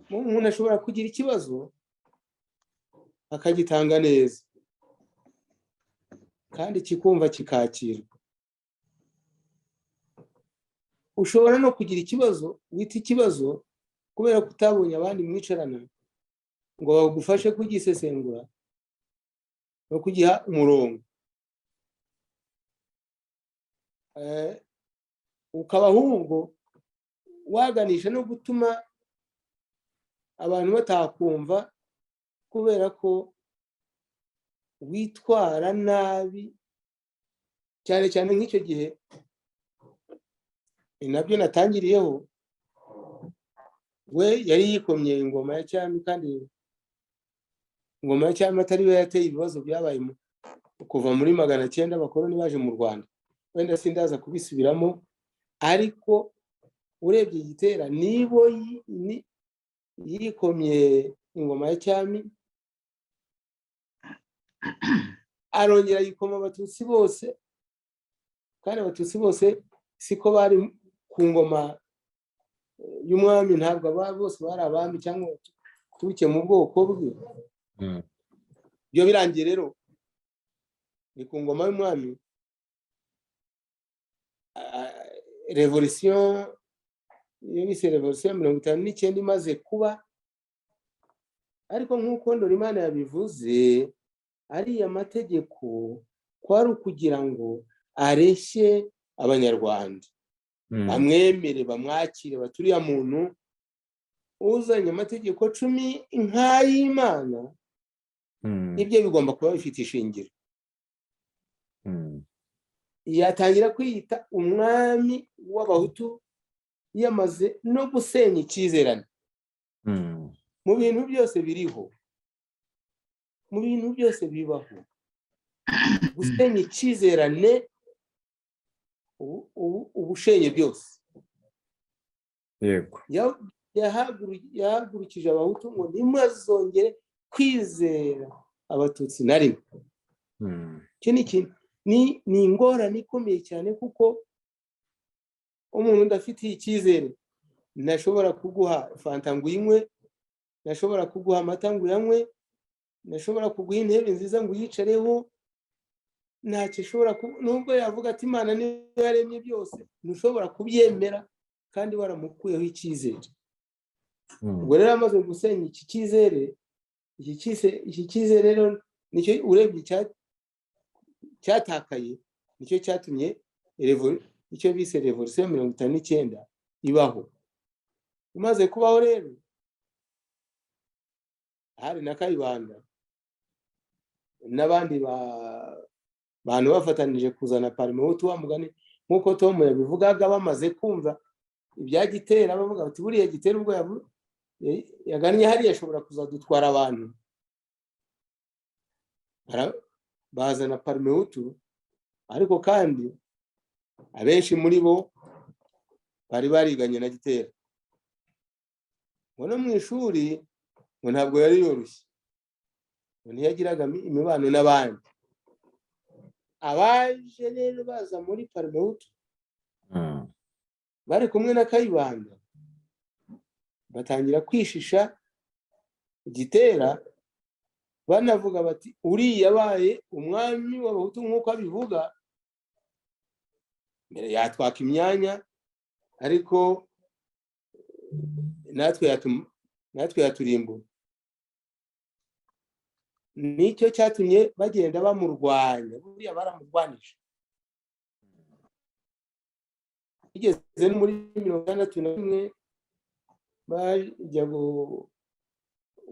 umuntu ashobora kugira ikibazo akagitanga neza kandi kikumva, kikakirwa. Ushobora no kugira ikibazo wita ikibazo, kubera ko utabonye abandi mwicarana ngo bagufashe kugisesengura no kugiha umurongo, ukaba ahubwo waganisha no gutuma abantu batakumva kubera ko witwara nabi. Cyane cyane nk'icyo gihe, ni nabyo natangiriyeho, we yari yikomye ingoma ya cyami, kandi ingoma ya cyami atari we yateye ibibazo byabaye kuva muri 900 abakoloni baje mu Rwanda. Wenda sindaza kubisubiramo, ariko urebye Gitera nibo yikomye ingoma ya cyami, arongera yikoma Abatutsi bose, kandi Abatutsi bose siko bari ku ngoma y'umwami. Ntabwo aba bose bari abami cyangwa baturuke mu bwoko bwe. Ibyo birangiye rero ni ku ngoma y'umwami, revolisiyo, iyo bise revolisiyo ya 59 imaze kuba. Ariko nk'uko Ndorimana yabivuze, ariya mategeko kwari ukugira ngo areshye Abanyarwanda, bamwemere, bamwakire, baturiya muntu uzanye amategeko 10 nk'ay'Imana, ibyo bigomba kuba bifite ishingiro. Yatangira kwiyita umwami w'Abahutu yamaze no gusenya icyizerane mu bintu byose biriho, mu bintu byose bibaho. Gusenya icyizerane ubushenye byose. Yahagurukije Abahutu ngo ntimazongere kwizera Abatutsi na rimwe. Iki ni ikintu, ni ingorane ikomeye cyane, kuko umuntu udafitiye icyizere ntashobora kuguha fanta ngo uyinywe. Ntashobora kuguha amata ngo uyanywe, ntashobora kuguha intebe nziza ngo uyicareho, ntacyo ashobora. Nubwo yavuga ati Imana niyo yaremye byose, ntushobora kubyemera kandi waramukuyeho icyizere. Ubwo rero amaze gusenya iki cyizere, iki cyizere rero nicyo urebye cyatakaye, nicyo cyatumye icyo bise revolisiyo 59 ibaho. Imaze kubaho rero, hari na Kayibanda n'abandi bantu bafatanije kuzana Parmehutu, wa mugani nk'uko Tom yabivugaga, bamaze kumva ibya Gitera, bavuga bati buriya Gitera ubwo yagannye hariya ashobora kuzadutwara abantu. Bazana Parmehutu, ariko kandi abenshi muri bo bari bariganye na Gitera. Ngo no mu ishuri ngo ntabwo yari yoroshye, ngo ntiyagiraga imibano n'abandi. Abaje rero baza muri Parmehutu bari kumwe na Kayibanda batangira kwishisha Gitera, banavuga bati uriya yabaye umwami w'Abahutu nk'uko abivuga mbere, yatwaka imyanya, ariko natwe yaturimbura. Nicyo cyatumye bagenda bamurwanya. Buriya baramurwanije bigeze muri 61, bajya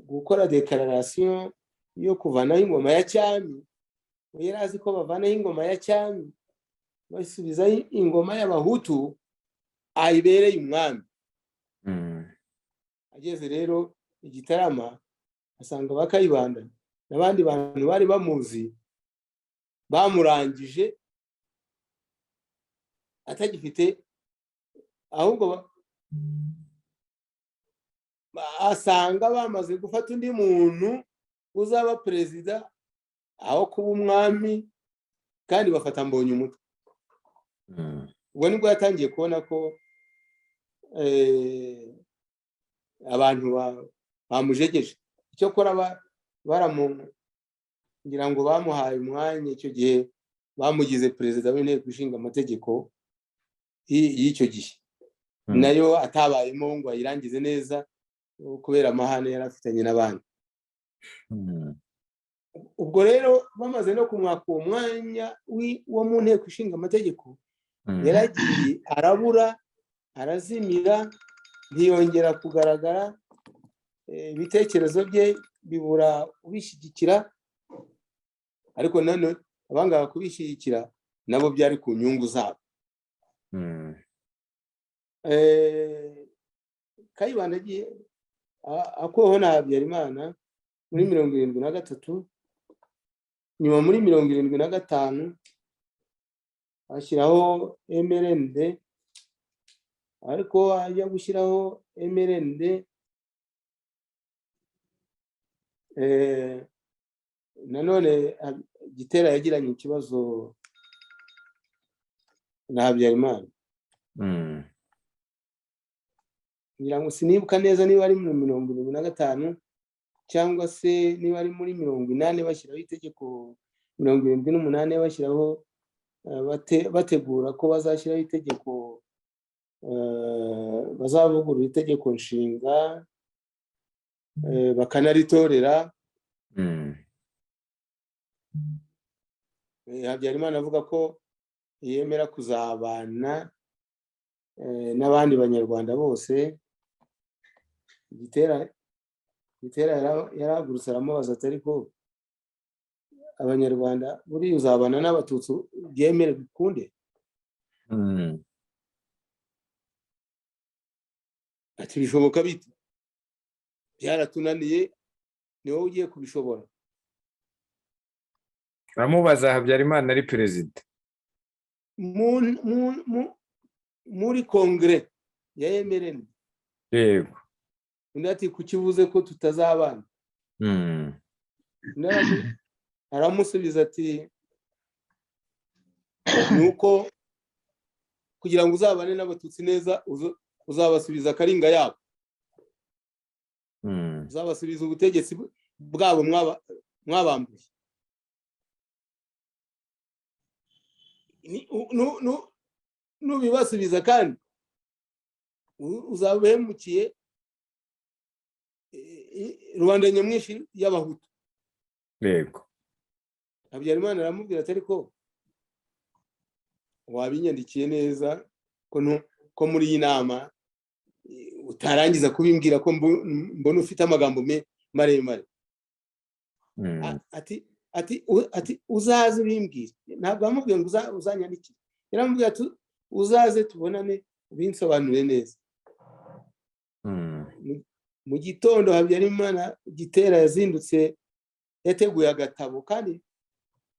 gukora déclaration yo kuvanaho ingoma ya cyami. Yari azi ko bavanaho ingoma ya cyami basubizaho ingoma y'Abahutu ayibereye umwami. Ageze rero i Gitarama, asanga ba Kayibanda n'abandi bantu bari bamuzi bamurangije, atagifite, ahubwo asanga bamaze gufata undi muntu uzaba perezida aho kuba umwami, kandi bafata Mbonyumutwa. Ubwo nibwo yatangiye kubona ko abantu bamujegeje. Icyakora ngira ngo bamuhaye umwanya icyo gihe, bamugize perezida w'Inteko Ishinga Amategeko y'icyo gihe, nayo atabayemo ngo ayirangize neza kubera amahane yari afitanye n'abandi. Ubwo rero bamaze no kumwaka uwo mwanya wo mu Nteko Ishinga Amategeko, yaragiye arabura, arazimira, ntiyongera kugaragara. Ibitekerezo bye bibura ubishyigikira, ariko nanone abangaba kubishyigikira nabo byari ku nyungu zabo. Kayibanda agiye akuweho na Habyarimana muri 73, nyuma muri 75 ashyiraho MRND. Ariko ajya gushyiraho MRND, nanone Gitera yagiranye ikibazo na Habyarimana. Ngira ngo sinibuka neza niba ari muri 75 cyangwa se niba ari muri 80 bashyiraho itegeko, 78 bashyiraho, bategura ko bazashyiraho itegeko, bazavugurura Itegeko Nshinga, bakanaritorera. Habyarimana avuga ko yemera kuzabana n'abandi Banyarwanda bose. Gitera yarahagurutse aramubaza ati ariko Abanyarwanda buriya uzabana n'Abatutsi byemere bikunde? Ati bishoboka bite? Byaratunaniye, ni wowe ugiye kubishobora? Aramubaza Habyarimana ari perezida. Muri kongere ya MRN. Yego. Undi ati kukivuze ko tutazabana? Aramusubiza ati ni uko kugira ngo uzabane n'Abatutsi neza uzabasubiza akaringa yabo. Uzabasubiza ubutegetsi bwabo mwabambuye. Nubibasubiza kandi uzaba uhemukiye rubanda nyamwinshi y'abahutu. Yego. Habyarimana aramubwira ati ariko wabinyandikiye neza ko muri iyi nama utarangiza kubimbwira ko mbona ufite amagambo maremare. Ati ati ati uzaze ubimbwire. Ntabwo amubwiye ngo uzanyandikire, yaramubwiye ati uzaze tubonane ubinsobanure neza. Mu gitondo Habyarimana Gitera yazindutse yateguye agatabo, kandi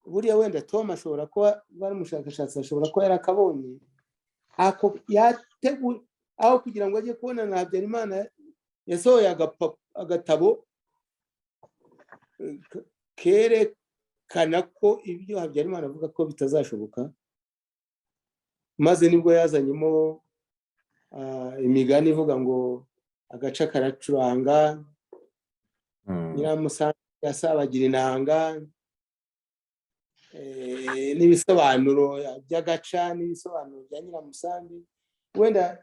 buriya wenda Tom ashobora kuba ari umushakashatsi, ashobora kuba yarakabonye. Yateguye aho kugira ngo ajye kubona na Habyarimana, yasohoye agatabo kerekana ko ibyo Habyarimana avuga ko bitazashoboka. Maze nibwo yazanyemo imigani ivuga ngo agaca karacuranga, nyiramusange yasabagira inanga, n'ibisobanuro by'agaca n'ibisobanuro bya nyiramusambi. Wenda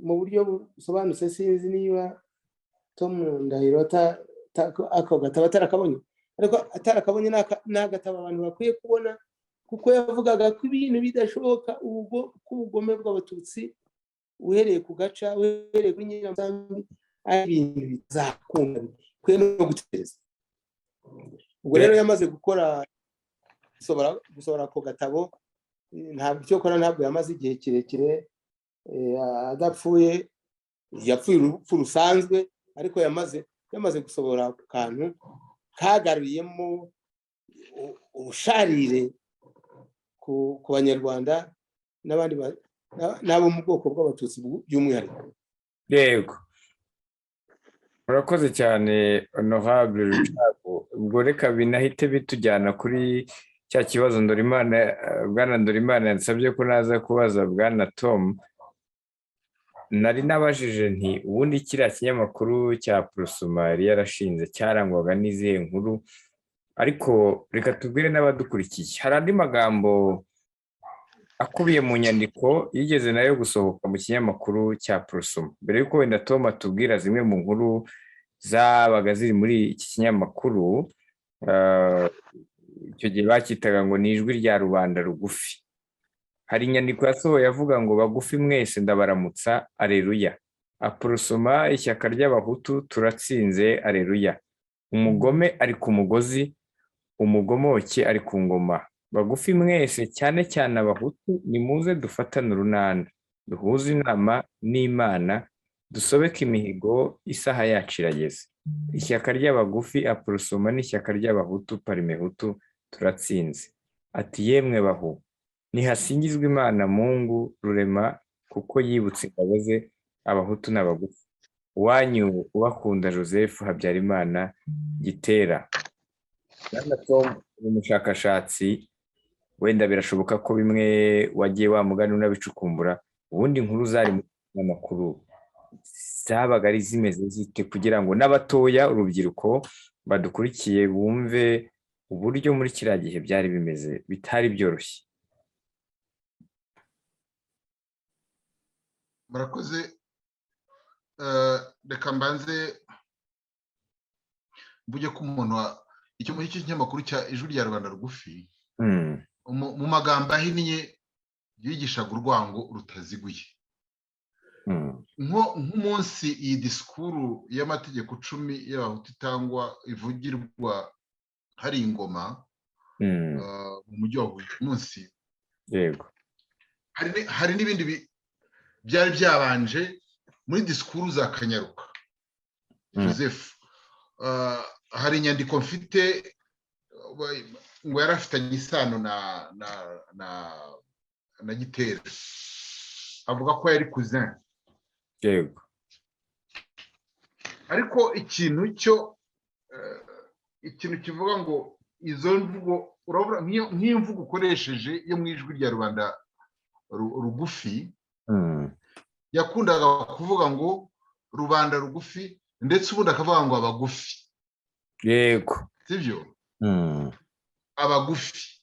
mu buryo busobanutse sinzi niba Tom Ndahiro ako gatabo atarakabonye, ariko atarakabonye ni agatabo abantu bakwiye kubona, kuko yavugaga ko ibintu bidashoboka, ubugome bw'abatutsi uhereye ku gaca, uhereye kuri nyiramusambi, ari ibintu bizakunda bikwiye no gutekereza. Ubwo rero yamaze gukora gusohora ako gatabo, ntabwo icyo akora ntabwo yamaze igihe kirekire adapfuye, yapfuye urupfu rusanzwe, ariko yamaze gusohora ako kantu kagaruriyemo ubusharire ku banyarwanda n'abandi n'abo mu bwoko bw'abatutsi by'umwihariko. Yego, murakoze cyane honorable Rucagu. Ubwo reka binahite bitujyana kuri cya kibazo Ndorimana, bwana Ndorimana yansabye ko naza kubaza bwana Tom. Nari nabajije nti ubundi kiriya kinyamakuru cya Aprosoma yari yarashinze cyarangwaga n'izihe nkuru? Ariko reka tubwire n'abadukurikiye, hari andi magambo akubiye mu nyandiko yigeze nayo gusohoka mu kinyamakuru cya Aprosoma. Mbere y'uko wenda Tom atubwira zimwe mu nkuru zabaga ziri muri iki kinyamakuru, icyo gihe bakitaga ngo ni ijwi rya rubanda rugufi. Hari inyandiko yasohoye avuga ngo bagufi mwese ndabaramutsa, areruya. Aprosoma ishyaka ry'abahutu turatsinze, areruya. Umugome ari ku mugozi, umugomoke ari ku ngoma. Bagufi mwese cyane cyane abahutu nimuze dufatane urunana, duhuze inama n'Imana, dusobeke imihigo, isaha yacu irageze. Ishyaka ry'abagufi Aprosoma n'ishyaka ry'abahutu Parimehutu turatsinze. Ati yemwe bahu, nihasingizwe Imana Mungu rurema kuko yibutse ingabo ze abahutu n'abagufi. Uwanyu ubakunda Joseph Habyarimana Gitera. Bwana Tom, uri umushakashatsi, wenda birashoboka ko bimwe wagiye wamugana unabicukumbura. Ubundi inkuru zari mu kinyamakuru zabaga ari zimeze zite, kugira ngo n'abatoya urubyiruko badukurikiye bumve uburyo muri kiriya gihe byari bimeze, bitari byoroshye? Murakoze. Reka mbanze mvuge ko umuntu icyo muri iki kinyamakuru cya Ijwi rya Rubanda Rugufi, mu magambo ahinnye yigishaga urwango rutaziguye. Nk'umunsi iyi disikuru y'amategeko 10 y'abahutu itangwa ivugirwa hari ingoma mu mujyi wa Huye munsi. Yego. Hari n'ibindi byari byabanje muri disikuru za Kanyaruka Joseph. Hari inyandiko mfite ngo yari afitanye isano na Gitera, avuga ko yari cousin. Yego. Ariko ikintu cyo ikintu kivuga ngo izo mvugo urabura nk'iyo mvugo ukoresheje yo mu ijwi rya rubanda rugufi, yakundaga kuvuga ngo rubanda rugufi Ndetse ubundi akavuga ngo abagufi. Sibyo? Abagufi.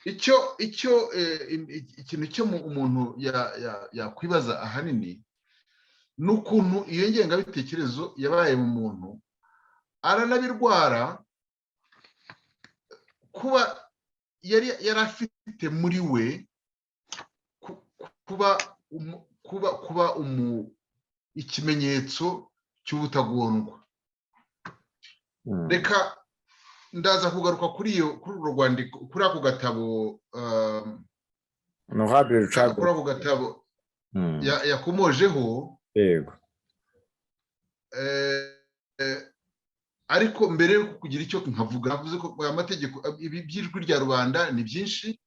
Icyo ikintu cyo umuntu yakwibaza ahanini ni ukuntu iyo ngengabitekerezo yabaye mu muntu, aranabirwara, kuba yari afite muri we kuba ikimenyetso cy'ubutagondwa. Reka ndaza kugaruka kuri iyo, kuri urwo rwandiko, kuri ako gatabo, kuri ako gatabo yakomojeho. Ariko mbere yo kugira icyo nkavuga, navuze ko aya mategeko, ibi by'ijwi rya rubanda ni byinshi,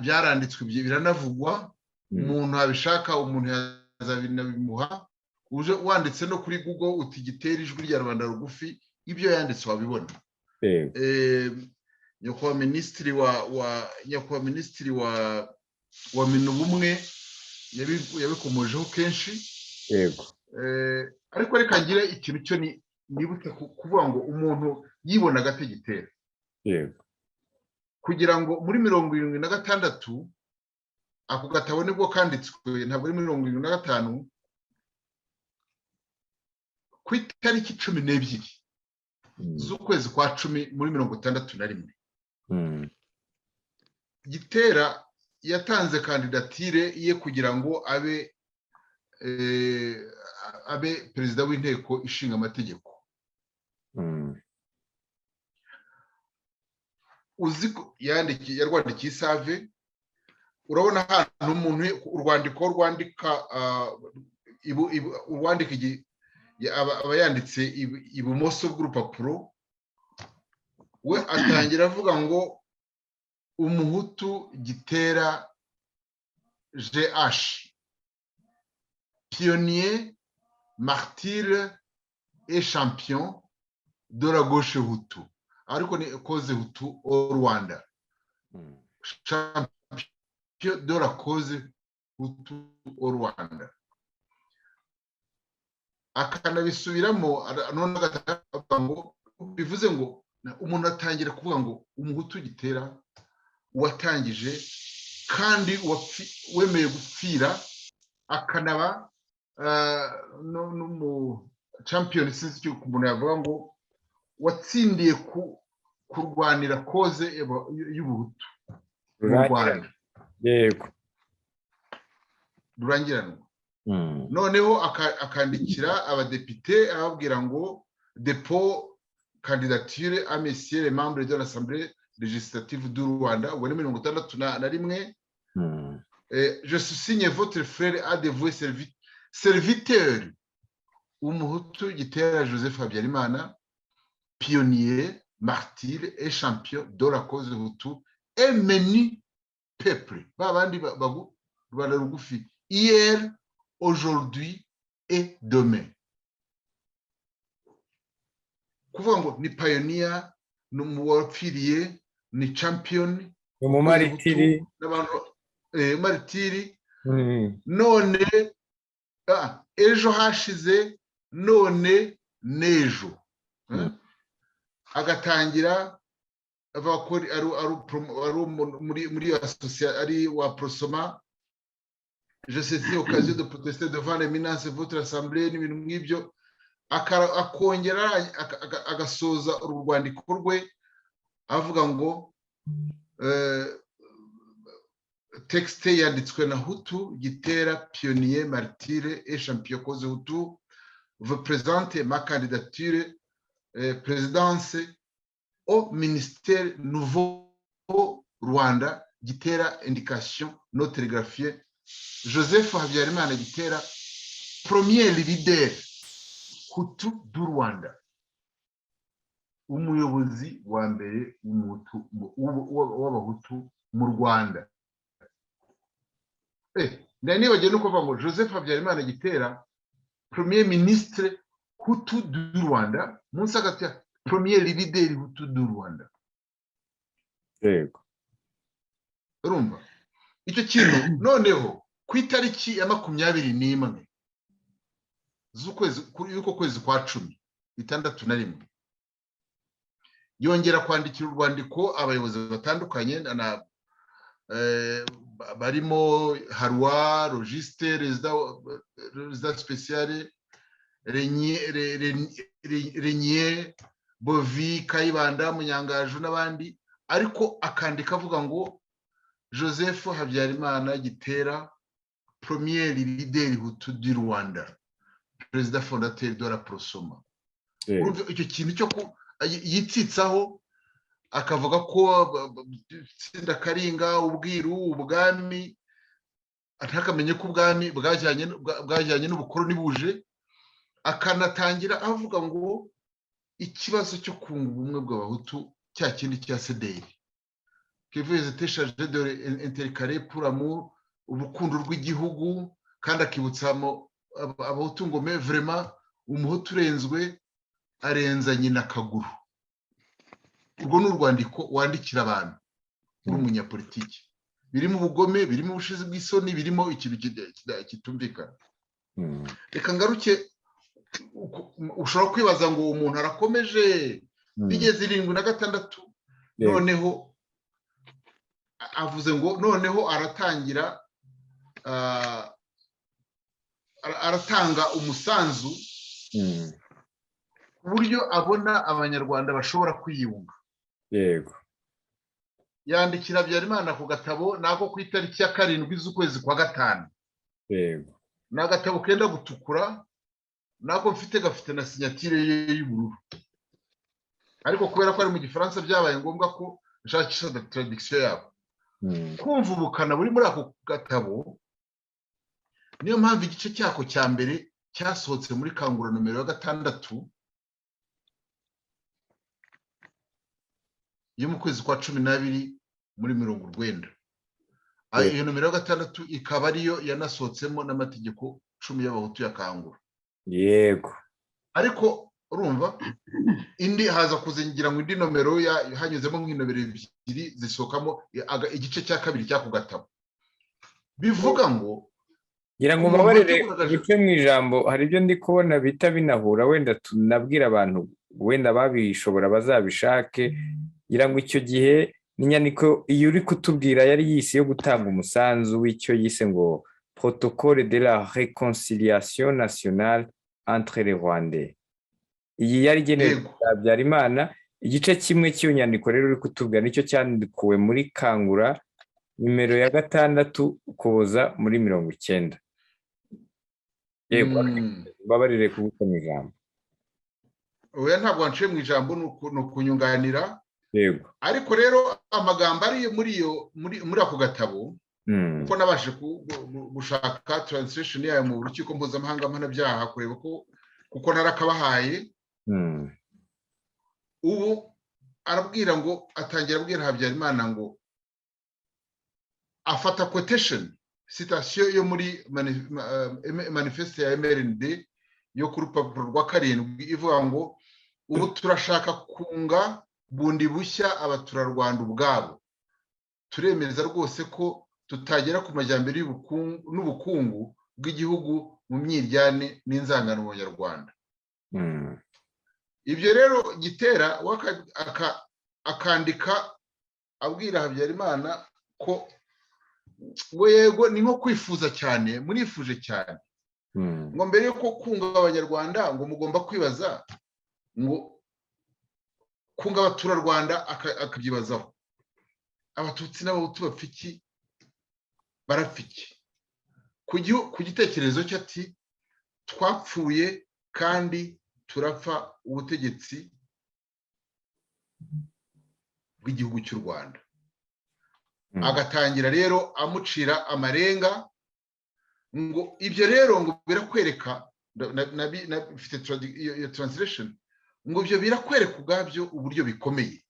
byaranditswe, biranavugwa. Umuntu abishaka, umuntu yazabinabimuha. Uje wanditse no kuri Google uti "Gitera ijwi rya rubanda rugufi", ibyo yanditse wabibona. Nyakubahwa minisitiri wa Minubumwe yabikomojeho kenshi. Ariko reka ngire ikintu cyo nibutse kuvuga ngo umuntu yibonaga ategitera kugira ngo muri 76, ako gatabo nibwo kanditswe, ntabwo ari 75, ku itariki 12 z'ukwezi kwa 10 muri 61, Gitera yatanze kandidatire ye kugira ngo abe perezida w'Inteko Ishinga Amategeko. Uzi ko yarwandikiye i Save. Urabona ahantu umuntu urwandiko rwandika, uwandika aba yanditse ibumoso bw'urupapuro. We atangira avuga ngo "Umuhutu Gitera GH, pionnier, martyr et champion de la gauche hutu", ariko ni cause hutu au Rwanda, champion de la cause hutu au Rwanda. Akanabisubiramo none avuga ngo, bivuze ngo umuntu atangira kuvuga ngo Umuhutu Gitera watangije kandi wemeye gupfira, akanaba n'umu champion, sinzi icyo umuntu yavuga ngo watsindiye kurwanira cause y'ubuhutu mu Rwanda. Rurangiranwa. Noneho akandikira abadepite ababwira ngo "Dépôt candidature à messieurs les membres de l'Assemblée législative du Rwanda", ubwo ni 61. "Je signe votre frère a dévoué serviteur Umuhutu Gitera Joseph Habyarimana, pionnier, martyr et champion de la cause hutu et menu peuple", ba bandi rubanda rugufi, "hier, aujourd'hui et demain". Kuvuga ngo ni pioneer, ni wapfiriye, ni champion, ni umumaritiri. N'abantu maritiri. None ejo hashize, none n'ejo. Agatangira avuga ko ari muri iyo ari wa Aprosoma. "Je saisis occasion de protester devant l'éminence votre assemblée", n'ibintu nk'ibyo. Akongera agasoza uru rwandiko rwe avuga ngo texte yanditswe na Hutu Gitera, pionnier, martyr et champion cause hutu, vous présente ma candidature présidence au ministère nouveau Rwanda. Gitera, indication non télégraphiée, Joseph Habyarimana Gitera, premier leader hutu du Rwanda, umuyobozi wa mbere w'abahutu mu Rwanda. Nari nibagiwe no kuvuga ngo Joseph Habyarimana Gitera, premier ministre hutu du Rwanda, munsi hagati ya premier leader hutu du Rwanda. Urumva icyo kintu? Noneho ku itariki ya 21 z'ukwezi y'uko kwezi kwa 10 61, yongera kwandikira urwandiko abayobozi batandukanye barimo Harroy, Logiste, résident spécial, Reynier, Bovy, Kayibanda, Munyangaju n'abandi, ariko akandika avuga ngo Joseph Habyarimana Gitera, premier leader hutu du Rwanda, président fondateur de l'Aprosoma. Icyo kintu cyo yitsitsaho akavuga ko itsinda Karinga, ubwiru, ubwami, ntakamenye ko ubwami bwajyanye n'ubukoroni buje. Akanatangira avuga ngo ikibazo cyo kunga ubumwe bw'Abahutu, cya kindi cya CDR kivuze chargé de intercaler pour amour, urukundo rw'igihugu, kandi akibutsa Abahutu ngo mais vraiment Umuhutu urenzwe arenza nyina akaguru. Urwo ni urwandiko wandikira abantu uri umunyapolitiki, birimo ubugome, birimo ubushizi bw'isoni, birimo ikintu kitumvikana. Reka ngaruke. Ushobora kwibaza ngo uwo muntu arakomeje, bigeze 76, noneho avuze ngo noneho aratangira aratanga umusanzu ku buryo abona Abanyarwanda bashobora kwiyunga. Yandikira Habyarimana ku gatabo nako ku itariki ya 7 z'ukwezi kwa 5. Ni agatabo kenda gutukura, nako mfite, gafite na signature ye y'ubururu, ariko kubera ko ari mu Gifaransa byabaye ngombwa ko nshakisha traduction yabo. Kumva ubukana buri muri ako gatabo, niyo mpamvu igice cyako cya mbere cyasohotse muri Kangura nomero ya 6 yo mu kwezi kwa 12 muri 90. Iyo nomero ya 6 ikaba ariyo yanasohotsemo n'amategeko 10 y'Abahutu ya Kangura. Ariko urumva indi haza kuzingira ngo indi nomero hanyuzemo nk'inomero ebyiri zisohokamo igice cya kabiri cy'ako gatabo, bivuga ngo ngira ngo mbabarire guce mu ijambo, hari ibyo ndi kubona bita binahura, wenda tunabwira abantu wenda babishobora bazabishake. Ngira ngo icyo gihe n'inyandiko iyo uri kutubwira yari yise yo gutanga umusanzu w'icyo yise ngo protocole de la réconciliation nationale entre les Rwandais, iyi yari igenewe Habyarimana. Igice kimwe cy'iyo nyandiko rero uri kutubwira nicyo cyandikuwe muri Kangura nimero ya 6 Ukuboza muri 90. Yego, mbabarire kuguca mu ijambo. Oya, ntabwo wanciye mu ijambo, ni ukunyunganira. Yego. Ariko rero amagambo ari muri iyo muri ako gatabo, kuko nabashe gushaka translation yayo mu Rukiko Mpuzamahanga Mpanabyaha, kureba ko kuko narakabahaye. Ubu arabwira ngo, atangira abwira Habyarimana ngo afata quotation, citation yo muri manifeste ya MRND yo ku rupapuro rwa 7, ivuga ngo ubu turashaka kunga bundi bushya abaturarwanda ubwabo, turemeza rwose ko tutagera ku majyambere n'ubukungu bw'igihugu mu myiryane n'inzangano mu Banyarwanda. Ibyo rero Gitera akandika abwira Habyarimana ko we yego ni nko kwifuza cyane, murifuje cyane, ngo mbere yuko kunga Abanyarwanda ngo mugomba kwibaza ngo kunga abaturarwanda, akabyibazaho Abatutsi n'Abahutu bapfa iki, barapfa iki? Ku gitekerezo cye ati twapfuye kandi turapfa ubutegetsi bw'igihugu cy'u Rwanda. Agatangira rero amucira amarenga ngo ibyo rero ngo birakwereka, mfite iyo translation, ngo ibyo birakwereka ubwabyo uburyo bikomeye.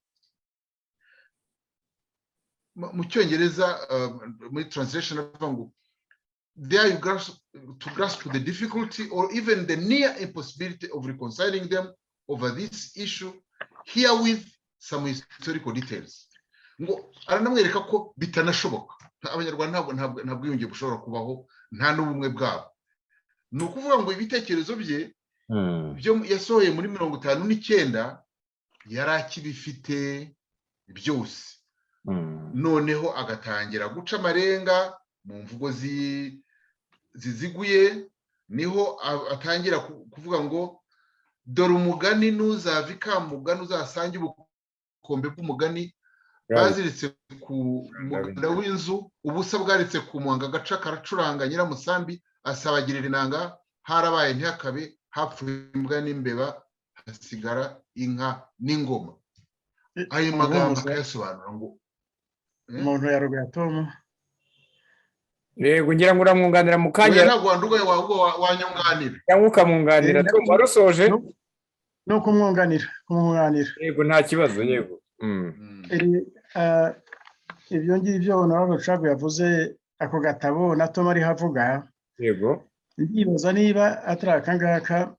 Mu Cyongereza muri translation avuga ngo there you grasp, to grasp the difficulty or even the near impossibility of reconciling them over this issue, herewith some historical details. Ngo aranamwereka ko bitanashoboka, Abanyarwanda ntabwo nta bwiyunge bushobora kubaho, nta n'ubumwe bwabo. Ni ukuvuga ngo ibitekerezo bye byo yasohoye muri 59 yari akibifite byose. Noneho agatangira guca amarenga mu mvugo ziziguye, niho atangira kuvuga ngo dore umugani ntuzave ikamugani uzasange ubukombe bw'umugani baziritse ku muganda w'inzu, ubusa bwaritse ku muhanga, agaca karacuranga, nyiramusambi asabagirira inanga, harabaye ntihakabe, hapfuye imbwa n'imbeba, hasigara inka n'ingoma. Ayo magambo akayasobanura ngo umuntu yaruguye Tom. Yego, ngira ngo uramwunganira mu kanya. Ntabwo wandugaye, wanyunganira. Cyangwa ukamwunganira, Tom warusoje. No kumwunganira, kumwunganira. Yego, nta kibazo, yego. Ibyo ngibyo Honorable Rucagu yavuze, ako gatabo na Tom ariho avuga. Yego. Ndibaza niba atari aka ngaka,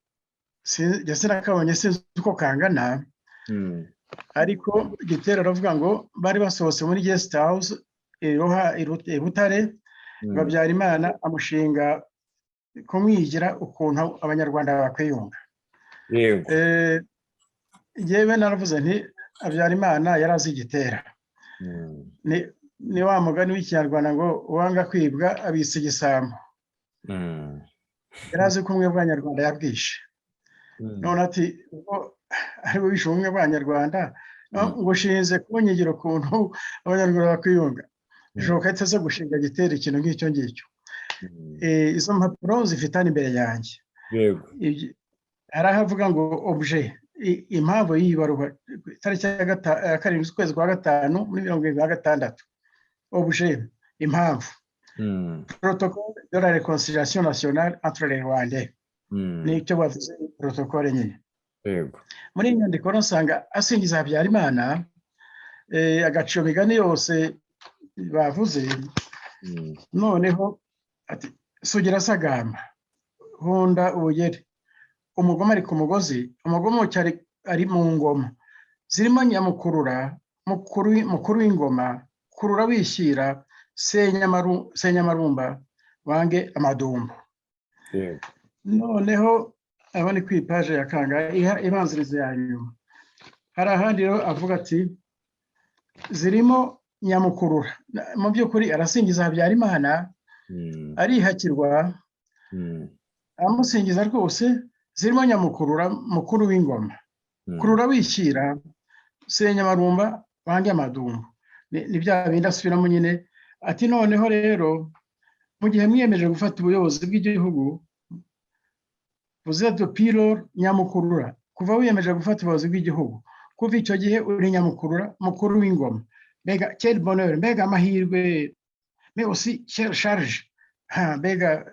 sinakabonye, sinzi uko kangana, ariko Gitera aravuga ngo bari basohotse muri guest house i Butare, Habyarimana amushinga kumwigira ukuntu Abanyarwanda bakwiyunga. Yewe, naravuze nti Habyarimana yari azi Gitera. Ni wa mugani w'Ikinyarwanda ngo uwanga kwibwa abitse igisambo. Yari azi ko ubumwe bw'Abanyarwanda yabwishe. None ati ubwo ari wishe ubumwe bw'Abanyarwanda, ngo ushinze kunyigira ukuntu Abanyarwanda bakwiyunga, bishoboka ese gushinga Gitera ikintu nk'icyo ngicyo? Izo mpapuro zifitanye imbere yanjye, hari aho avuga ngo objet, impamvu y'iyi baruwa, itariki ya 7 z'ukwezi kwa 5 muri 76, objet, impamvu, protocole de la réconciliation nationale entre les Rwandais. Nicyo bavuze, protocole nyine. Muri iyi nyandiko usanga asingiza Habyarimana, agaca imigani yose bavuze. Noneho ati sugira sagamba, hunda ubugere, umugome ari ku mugozi, umugome ari mu ngoma zirimo nyamukurura, mukuru w'ingoma, kurura wishyira, senyamarumba, wange amadumbu. Noneho aba ni ku ipaje ya kangahe ibanziriza ya nyuma? Hari ahandi rero avuga ati zirimo nyamukurura. Mu by'ukuri arasingiza Habyarimana, arihakirwa, aramusingiza rwose. Zirimo nyamukurura, mukuru w'ingoma, kurura wishyira, senyamarumba, wange amadumbu. Ni bya bindi asubiramo nyine. Ati noneho rero mu gihe mwiyemeje gufata ubuyobozi bw'igihugu, vous êtes depuis lors nyamukurura, kuva wiyemeje gufata ubuyobozi bw'igihugu, kuva icyo gihe uri nyamukurura, mukuru w'ingoma. Mbega quel bonheur, mbega amahirwe, mais aussi quelle charge, mbega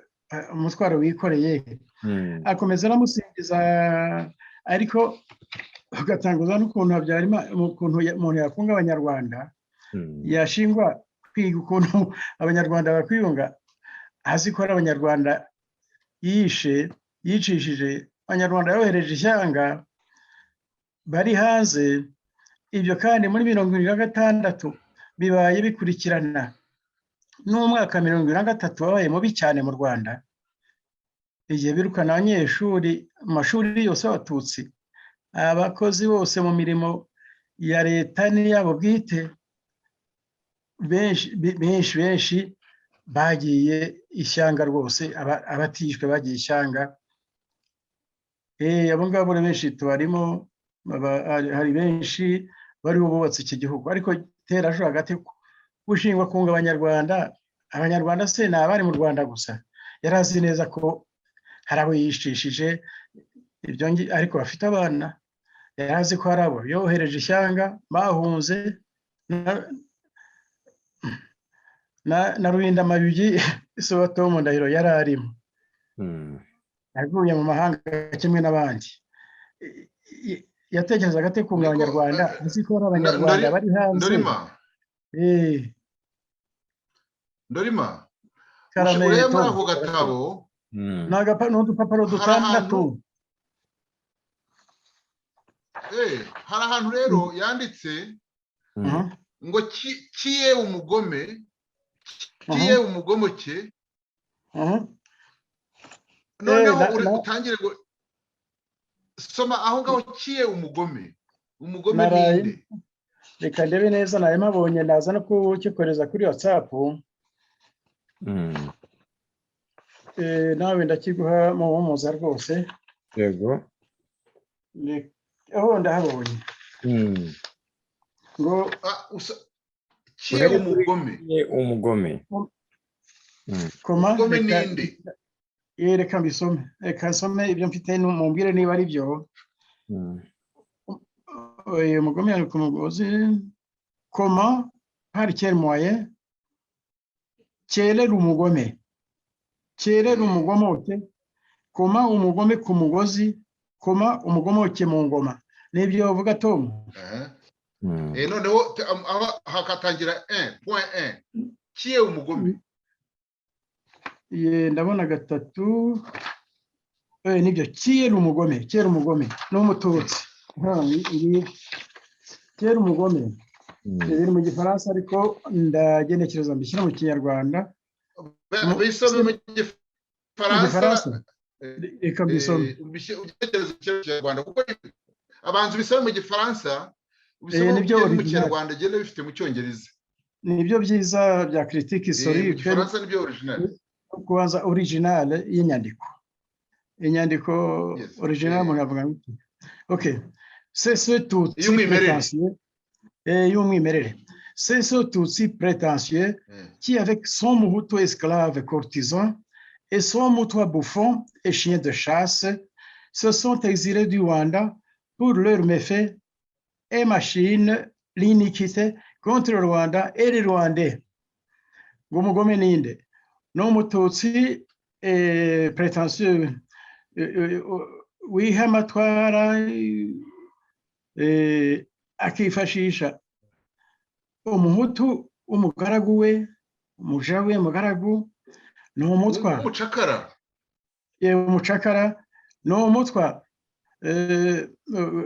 umutwaro wikoreye. Akomeza aramusingiza, ariko ugatanguza n'ukuntu Habyarimana, ukuntu umuntu yakunga Abanyarwanda, yashingwa kwiga ukuntu Abanyarwanda bakwiyunga, azi ko ari Abanyarwanda yishe, yicishije Abanyarwanda, yohereje ishyanga bari hanze. Ibyo kandi muri 76 bibaye bikurikirana n'umwaka 73 wabaye mubi cyane mu Rwanda, igihe birukana abanyeshuri mu mashuri yose y'Abatutsi, abakozi bose mu mirimo ya leta n'iyabo bwite, benshi benshi benshi bagiye ishyanga rwose, abatishwe bagiye ishyanga. Abo ngabo benshi tubarimo, hari benshi bariho bubatse iki gihugu. Ariko tera ajo hagati gushingwa kunga Abanyarwanda, Abanyarwanda se ni abari mu Rwanda gusa? Yari azi neza ko hari abo yishishije ibyo, ariko bafite abana. Yari azi ko hari abo yohereje ishyanga bahunze na Rurinda-mayugi Tomu Ndahiro yari arimo, yaguye mu mahanga kimwe n'abandi. Yatekerezaga ate kunga Abanyarwanda azi ko hari Abanyarwanda bari hanze? Ndorima, Ndorima, urebe muri ako gatabo. Ni udupapuro dutandatu. Hari ahantu rero yanditse ngo kiye umugome, kiye umugomoke. Noneho utangire ngo soma aho ngaho kiye umugome. Umugome ninde? Reka ndebe neza, nawe mpabonye, ndaza no kukikoreza kuri WhatsApp. Nawe ndakiguha muhumuza rwose. Yego. Aho ndahabonye ngo Kiye umugome. Umugome. Koma. Umugome ninde? Reka mbisome, reka nsome ibyo mfite, mumbwire niba ari byo. Uyu mugome ari ku mugozi. Comment, par quel moyen cyerera umugome, cyerera umugomoke, koma umugome ku mugozi, koma umugomoke mu ngoma, nibyo uvuga, Tom? Noneho hakatangira 1.1 kiye umugome. Ndabona gatatu, nibyo, kiyera umugome. Kera umugome ni umututsi. Kera umugome biri mu Gifaransa, ariko ndagenekereza mbishyira mu Kinyarwanda. Bisome mu Gifaransa. Reka mbisome. Ugenekereza mu Kinyarwanda, kuko abanza ubisome mu Gifaransa, ubisome mu Kinyarwanda, ugende bifite mu Cyongereza. Nibyo byiza bya critique historique. Mu Gifaransa nibyo original. Kubanza original y'inyandiko, inyandiko original umuntu avuga ngo ok, c'est ce tutsi prétentieux, y'umwimerere, c'est ce tutsi prétentieux qui, avec son muhutu esclave courtisan et son mutwa bouffon et chien de chasse, se sont exilés du Rwanda pour leur méfait et machine l'iniquité contre le Rwanda et les Rwandais. Ngo umugome ninde? Ni umututsi prétentieux wiha amatwara, akifashisha umuhutu umugaragu we, umuja we, umugaragu ni umutwa. Umucakara. Umucakara ni umutwa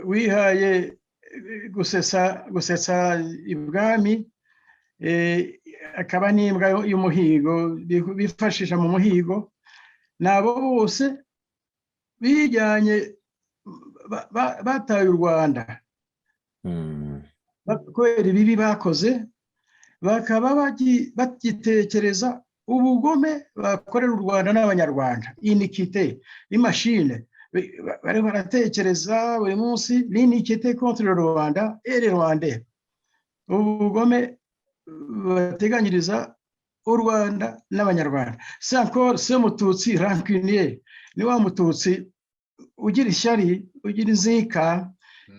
wihaye gusetsa, gusetsa ibwami, akaba n'imbwa y'umuhigo bifashisha mu muhigo. Ni abo bose bijyanye, bataye u Rwanda kubera ibibi bakoze, bakaba bagitekereza ubugome bakorera u Rwanda n'Abanyarwanda. Iniquité, imashine bari baratekereza buri munsi, l'iniquité contre le Rwanda et les Rwandais, ubugome bateganyiriza u Rwanda n'Abanyarwanda. C'est encore ce mututsi rancunier, ni wa mututsi ugira ishyari, ugira inzika,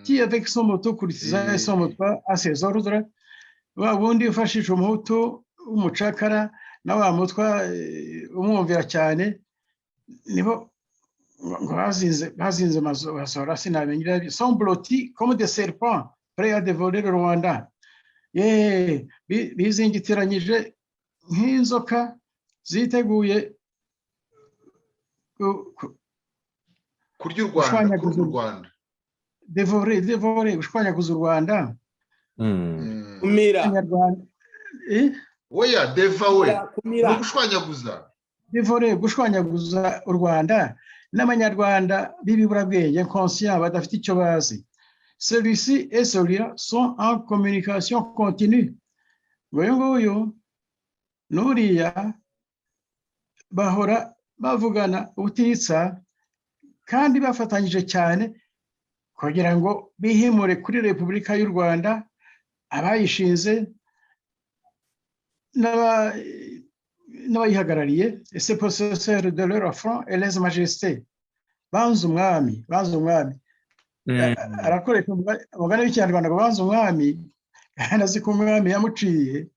qui, avec son muhutu courtisan et son mutwa à ses ordres, wa wundi ufashisha umuhutu w'umucakara na wa mutwa umwumvira cyane, nibo ngo bazinze, bazinze basohora, sinamenya, sont blottis comme des serpents prêts à dévorer le Rwanda. Bizingitiranyije nk'inzoka ziteguye Kurya u Rwanda, kurya u Rwanda. Dévorer, dévorer, gushwanyaguza u Rwanda. Kumira. Oya, dévorer ni ugushwanyaguza. Dévorer, gushwanyaguza u Rwanda n'Abanyarwanda b'ibiburabwenge, conscient, badafite icyo bazi. Celui-ci et celui-là sont en communication continue, ngo uyu nguyu n'uriya bahora bavugana ubutitsa kandi bafatanyije cyane kugira ngo bihimure kuri Repubulika y'u Rwanda, abayishinze n'abayihagarariye, ses possesseurs de leur affront et lèse majesté. Banze umwami, banze umwami. Arakoresha umugani w'Ikinyarwanda ngo banze umwami, kandi azi ko umwami yamuciye.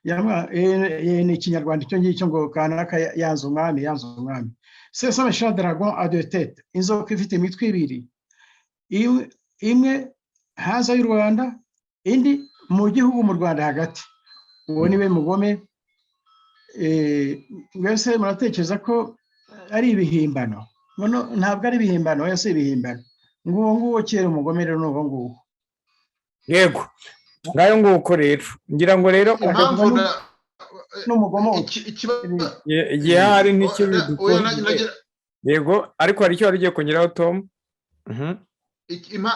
Ni Ikinyarwanda icyo ngicyo, ngo kanaka yanze umwami, yanze umwami. C'est ça, méchant dragon à deux têtes, inzoka ifite imitwe ibiri, imwe hanze y'u Rwanda, indi mu gihugu, mu Rwanda hagati. Uwo niwe mugome. Mbese muratekereza ko ari ibihimbano? Ntabwo ari ibihimbano, oya, si ibihimbano. Nguwo, nguwo kera umugome rero ni uwo nguwo. Yego, ngayo nguko rero, ngira ngo rero Impamvu n'umugome. Igihari nicyo bidukora. Yego, ariko hari icyo wari ugiye kongeraho, Tom?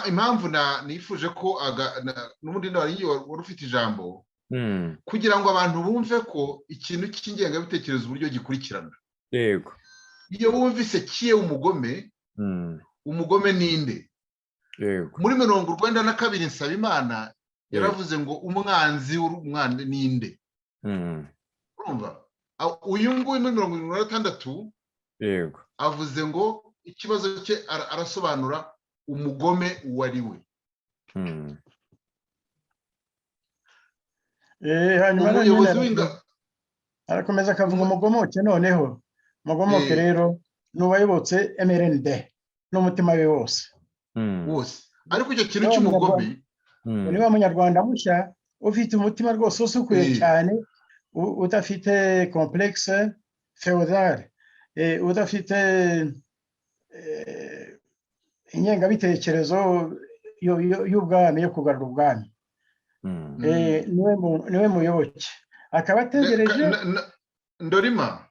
Impamvu nifuje ko n'ubundi wari ufite ijambo, kugira ngo abantu bumve ko ikintu cy'ingengabitekerezo uburyo gikurikirana. Iyo bumvise kiye umugome, umugome ninde? Muri 92 Nsabimana yaravuze ngo umwanzi w'umwana ninde? Urumva uyu nguyu muri 76 avuze ngo ikibazo cye arasobanura umugome uwo ari we. Hanyuma arakomeza akavuga umugomoke. Noneho umugomoke rero ni uwayobotse MRND n'umutima we wose wose, ariko icyo kintu cy'umugome niba munyarwanda mushya ufite umutima rwose usukuye cyane, udafite complexe feudale, udafite ingengabitekerezo y'ubwami, yo kugarura ubwami, niwe muyoboke akaba ategereje. Ndorima,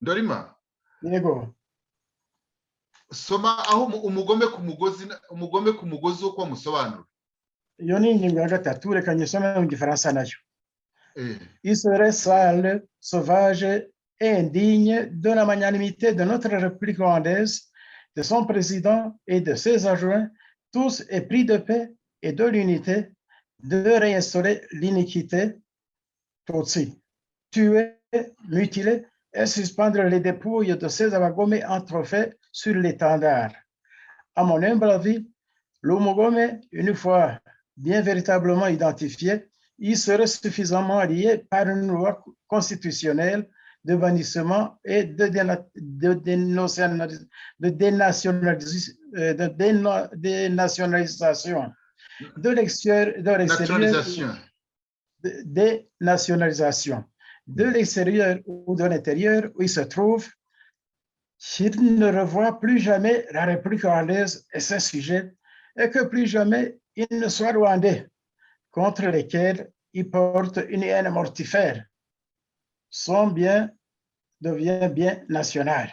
Ndorima. Yego. Soma aho umugome ku mugozi, umugome ku mugozi uko bamusobanura. Iyo ni ingingo ya 3, reka nyisome mu gifaransa nayo. Il serait sale, sauvage et indigne de la magnanimité de notre République rwandaise, de son président et de ses adjoints, tous épris de paix et de l'unité, de réinstaurer l'iniquité Tutsi, tuer, mutiler et suspendre les dépouilles de ces abagome en trophée sur l'étendard. À mon humble avis, l'Umugome, une fois bien véritablement identifié, il serait suffisamment lié par une loi constitutionnelle de bannissement et de dénationalisation de l'extérieur, dénationalisation de l'extérieur ou de l'intérieur où il se trouve, qu'il ne revoit plus jamais la République rwandaise et ses sujets, et que plus jamais il ne soit rwandais, contre lesquels il porte une haine mortifère. Son bien devient bien national.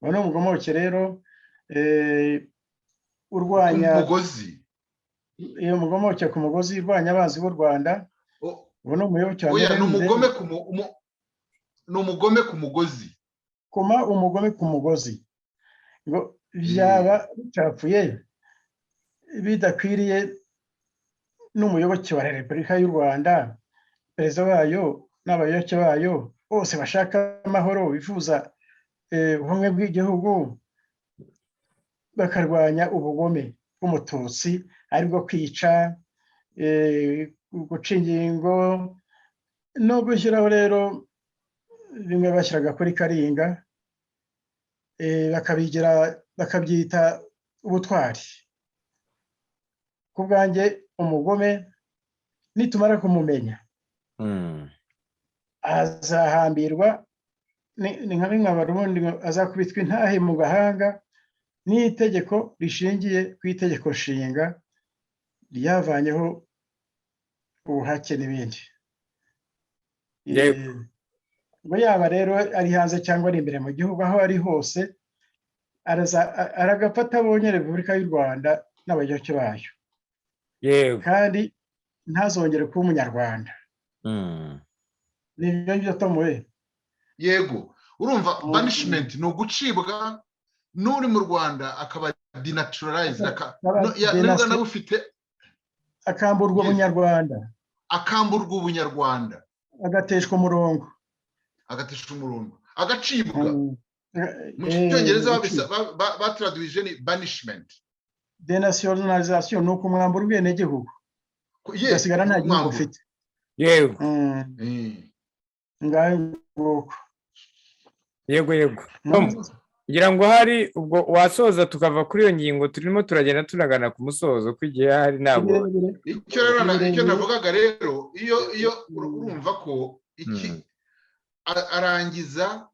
Uno mugomoke rero urwanya umugozi, iyo mugomoke ku mugozi urwanya abanzi b'u Rwanda. Ubu ni umuyoboke wa ni umugome ku mugozi, kuma umugome ku mugozi, ngo byaba bicapfuye bidakwiriye n'umuyoboke wa Repubulika y'u Rwanda, perezida wayo n'abayoboke bayo bose bashaka amahoro, bifuza ubumwe bw'igihugu, bakarwanya ubugome bw'umututsi, aribwo kwica, guca ingingo no gushyiraho rero bimwe bashyiraga kuri Karinga, bakabigira bakabyita ubutwari. Ku bwanjye umugome nitumara kumumenya azahambirwa, ni nka bimwe Abarundi, azakubitwa intahe mu gahanga n'itegeko rishingiye ku itegeko nshinga ryavanyeho ubuhake n'ibindi. Ngo yaba rero ari hanze cyangwa ari imbere mu gihugu, aho ari hose aragafata abonye Repubulika y'u Rwanda n'abayoboke bayo, kandi ntazongere kuba umunyarwanda. Ni ibyo ngibyo Tom we. Yego, urumva banishment ni ugucibwa, n'uri mu Rwanda akaba denaturalized, ufite akamburwa ubunyarwanda, akamburwa ubunyarwanda, agateshwa umurongo, agateshwa umurongo, agacibwa. Mu cyongereza batraduje ni banishment. Denationalization ni ukumwambura ubwenegihugu, ugasigara nta gihugu ufite. Yego. Ngaho nguko. Yego yego. Ngira ngo hari ubwo wasoza tukava kuri iyo ngingo, turimo turagenda tunagana ku musozo ko igihe hari ntabwo. Icyo rero icyo navugaga rero, iyo iyo urumva ko iki arangiza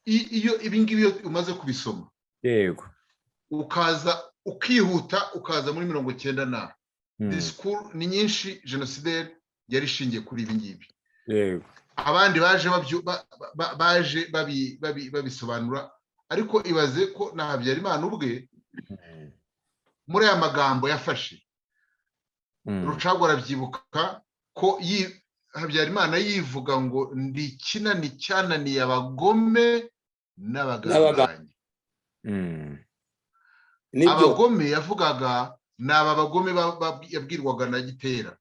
iyo ibi ngibi umaze kubisoma, yego, ukaza ukihuta ukaza muri 90 na disikuru ni nyinshi, jenoside yari ishingiye kuri ibi ngibi. Yego. Abandi baje baje babisobanura, ariko ibaze ko na Habyarimana ubwe muri aya magambo yafashe, Rucagu arabyibuka ko Habyarimana yivuga ngo "Ndi ikinani cyananiye abagome n'abagambanyi." Abagome yavugaga ni aba bagome yabwirwaga na Gitera,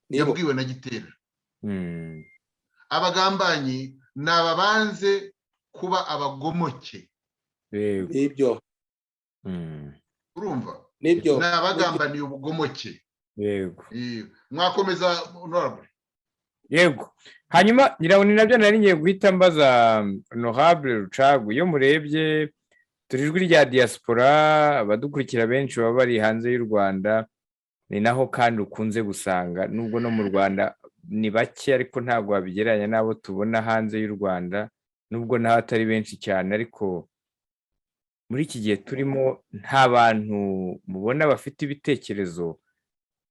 yabwiwe na Gitera. Abagambanyi ni aba banze kuba abagomoke. Nibyo. Urumva? Nibyo. Ni abagambaniye ubugomoke. Yego. Mwakomeza, honorable. Yego, hanyuma ngira ngo ni nabyo nari ngiye guhita mbaza honorable Rucagu. Iyo murebye, turi ijwi rya diaspora, abadukurikira benshi baba bari hanze y'u Rwanda, ni naho kandi ukunze gusanga, nubwo no mu Rwanda ni bake, ariko ntabwo wabigereranya n'abo tubona hanze y'u Rwanda, nubwo naho atari benshi cyane. Ariko muri iki gihe turimo, nta bantu mubona bafite ibitekerezo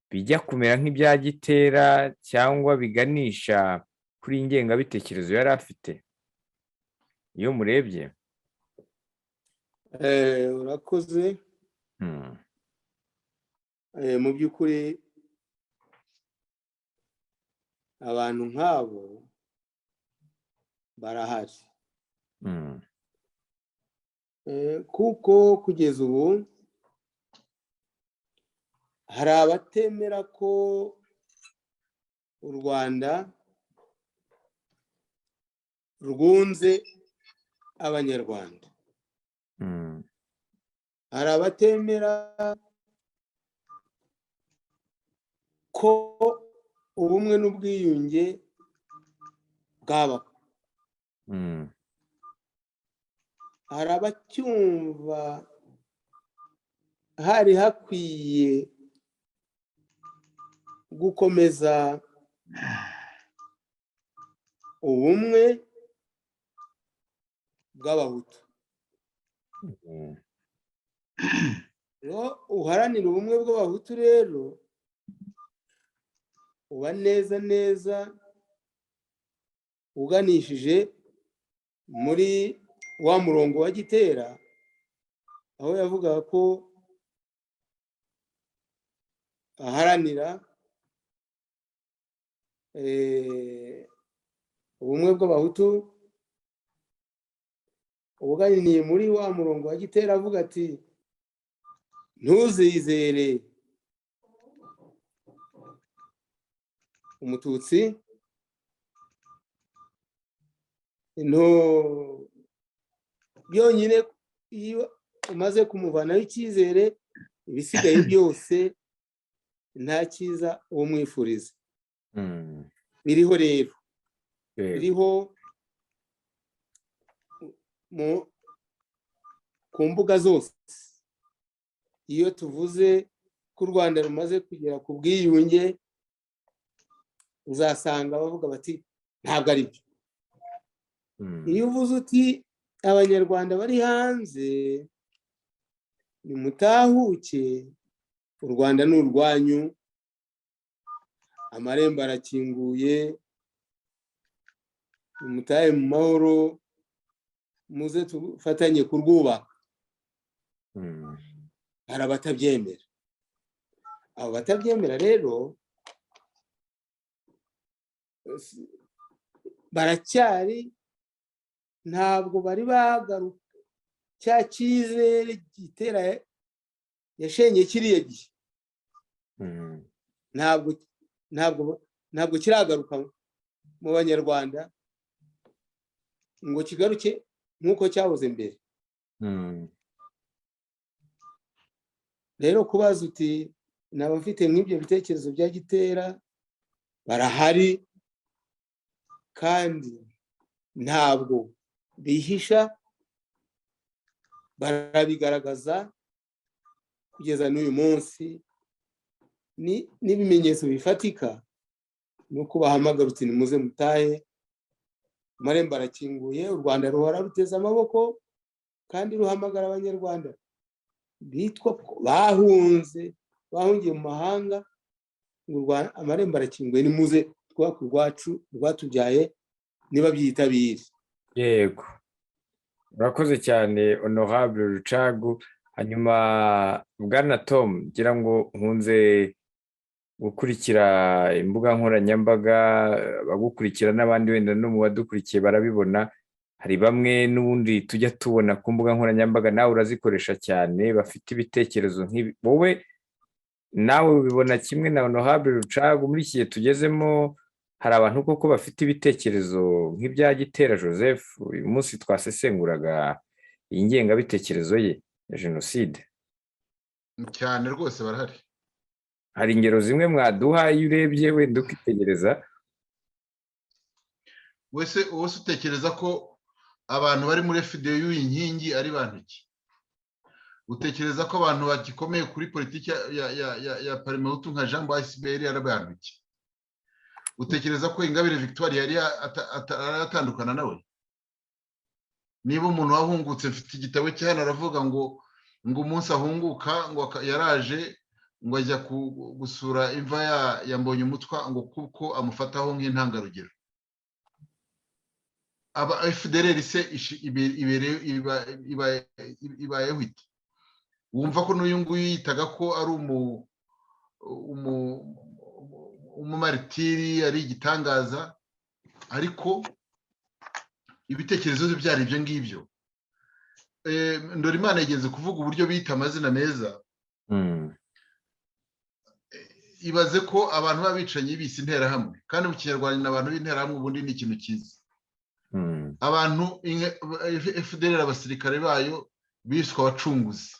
bijya kumera nk'ibya Gitera cyangwa biganisha kuri ingengabitekerezo yari afite, iyo murebye? Urakoze. Mu by'ukuri abantu nk'abo barahari, kuko kugeza ubu hari abatemera ko u Rwanda rwunze Abanyarwanda, hari abatemera ko ubumwe n'ubwiyunge bwabaho, hari abacyumva hari hakwiye gukomeza ubumwe bw'Abahutu. Iyo uharanira ubumwe bw'Abahutu rero, uba neza neza uganishije muri wa murongo wa Gitera, aho yavugaga ko aharanira ubumwe bw'Abahutu, ubuganiriye muri wa murongo wa Gitera avuga ati "Ntuzizere Umututsi, byonyine iyo umaze kumuvanaho icyizere, ibisigaye byose nta cyiza uwo mwifuriza." Biriho rero, biriho ku mbuga zose. Iyo tuvuze ko u Rwanda rumaze kugera ku bwiyunge, uzasanga bavuga bati "Ntabwo ari byo." Iyo uvuze uti "Abanyarwanda bari hanze nimutahuke, u Rwanda ni urwanyu, amarembo arakinguye, nimutahe mu mahoro, muze tufatanye kurwubaka," hari abatabyemera. Abo batabyemera rero baracyari, ntabwo bari bagaruka cya cyizere Gitera yashenye kiriya gihe, ntabwo kiragaruka mu Banyarwanda ngo kigaruke nk'uko cyahoze mbere. Rero kubaza uti ni abafite nk'ibyo bitekerezo bya Gitera, barahari kandi ntabwo bihisha, barabigaragaza kugeza n'uyu munsi. N'ibimenyetso bifatika ni uko bahamagara uti "Nimuze mutahe, amarembo arakinguye." U Rwanda ruhora ruteze amaboko kandi ruhamagara Abanyarwanda bitwa ko bahunze, bahungiye mu mahanga, ngo amarembo arakinguye, nimuze Twubake urwacu rwatubyaye, niba byitabire. Yego, urakoze cyane, Honorable Rucagu. Hanyuma bwana Tom, ngira ngo nkunze gukurikira imbuga nkoranyambaga, abagukurikira n'abandi wenda no mu badukurikiye barabibona. Hari bamwe n'ubundi tujya tubona ku mbuga nkoranyambaga, nawe urazikoresha cyane, bafite ibitekerezo nk'ibi. Wowe nawe ubibona kimwe na Honorable Rucagu? Muri iki gihe tugezemo, hari abantu koko bafite ibitekerezo nk'ibya Gitera Joseph uyu munsi twasesenguraga iyi ngengabitekerezo ye ya jenoside? Cyane rwose, barahari. Hari ingero zimwe mwaduha, iyo urebye wenda ukitegereza? Wese wese utekereza ko abantu bari muri FDU Inkingi ari bantu ki? Utekereza ko abantu bagikomeye kuri politiki ya Parmehutu nka Jean Asbl ari bantu ki? Utekereza ko Ingabire Victoire yari atandukana nawe? Niba umuntu wahungutse, mfite igitabo cye hano, aravuga ngo umunsi ahunguka ngo yaraje ngo ajya gusura imva ya Mbonyumutwa, ngo kuko amufataho nk'intangarugero. Aba FDLR se ibayeho ite? Wumva ko n'uyu nguyu yitaga ko ari umumaritiri, ari igitangaza, ariko ibitekerezo bye byari ibyo ngibyo. Ndorimana yigeze kuvuga uburyo bita amazina meza. Ibaze ko abantu b'abicanyi bise Interahamwe, kandi mu Kinyarwanda abantu b'Interahamwe ubundi ni ikintu cyiza. Abantu FDLR, abasirikare bayo biswe abacunguzi.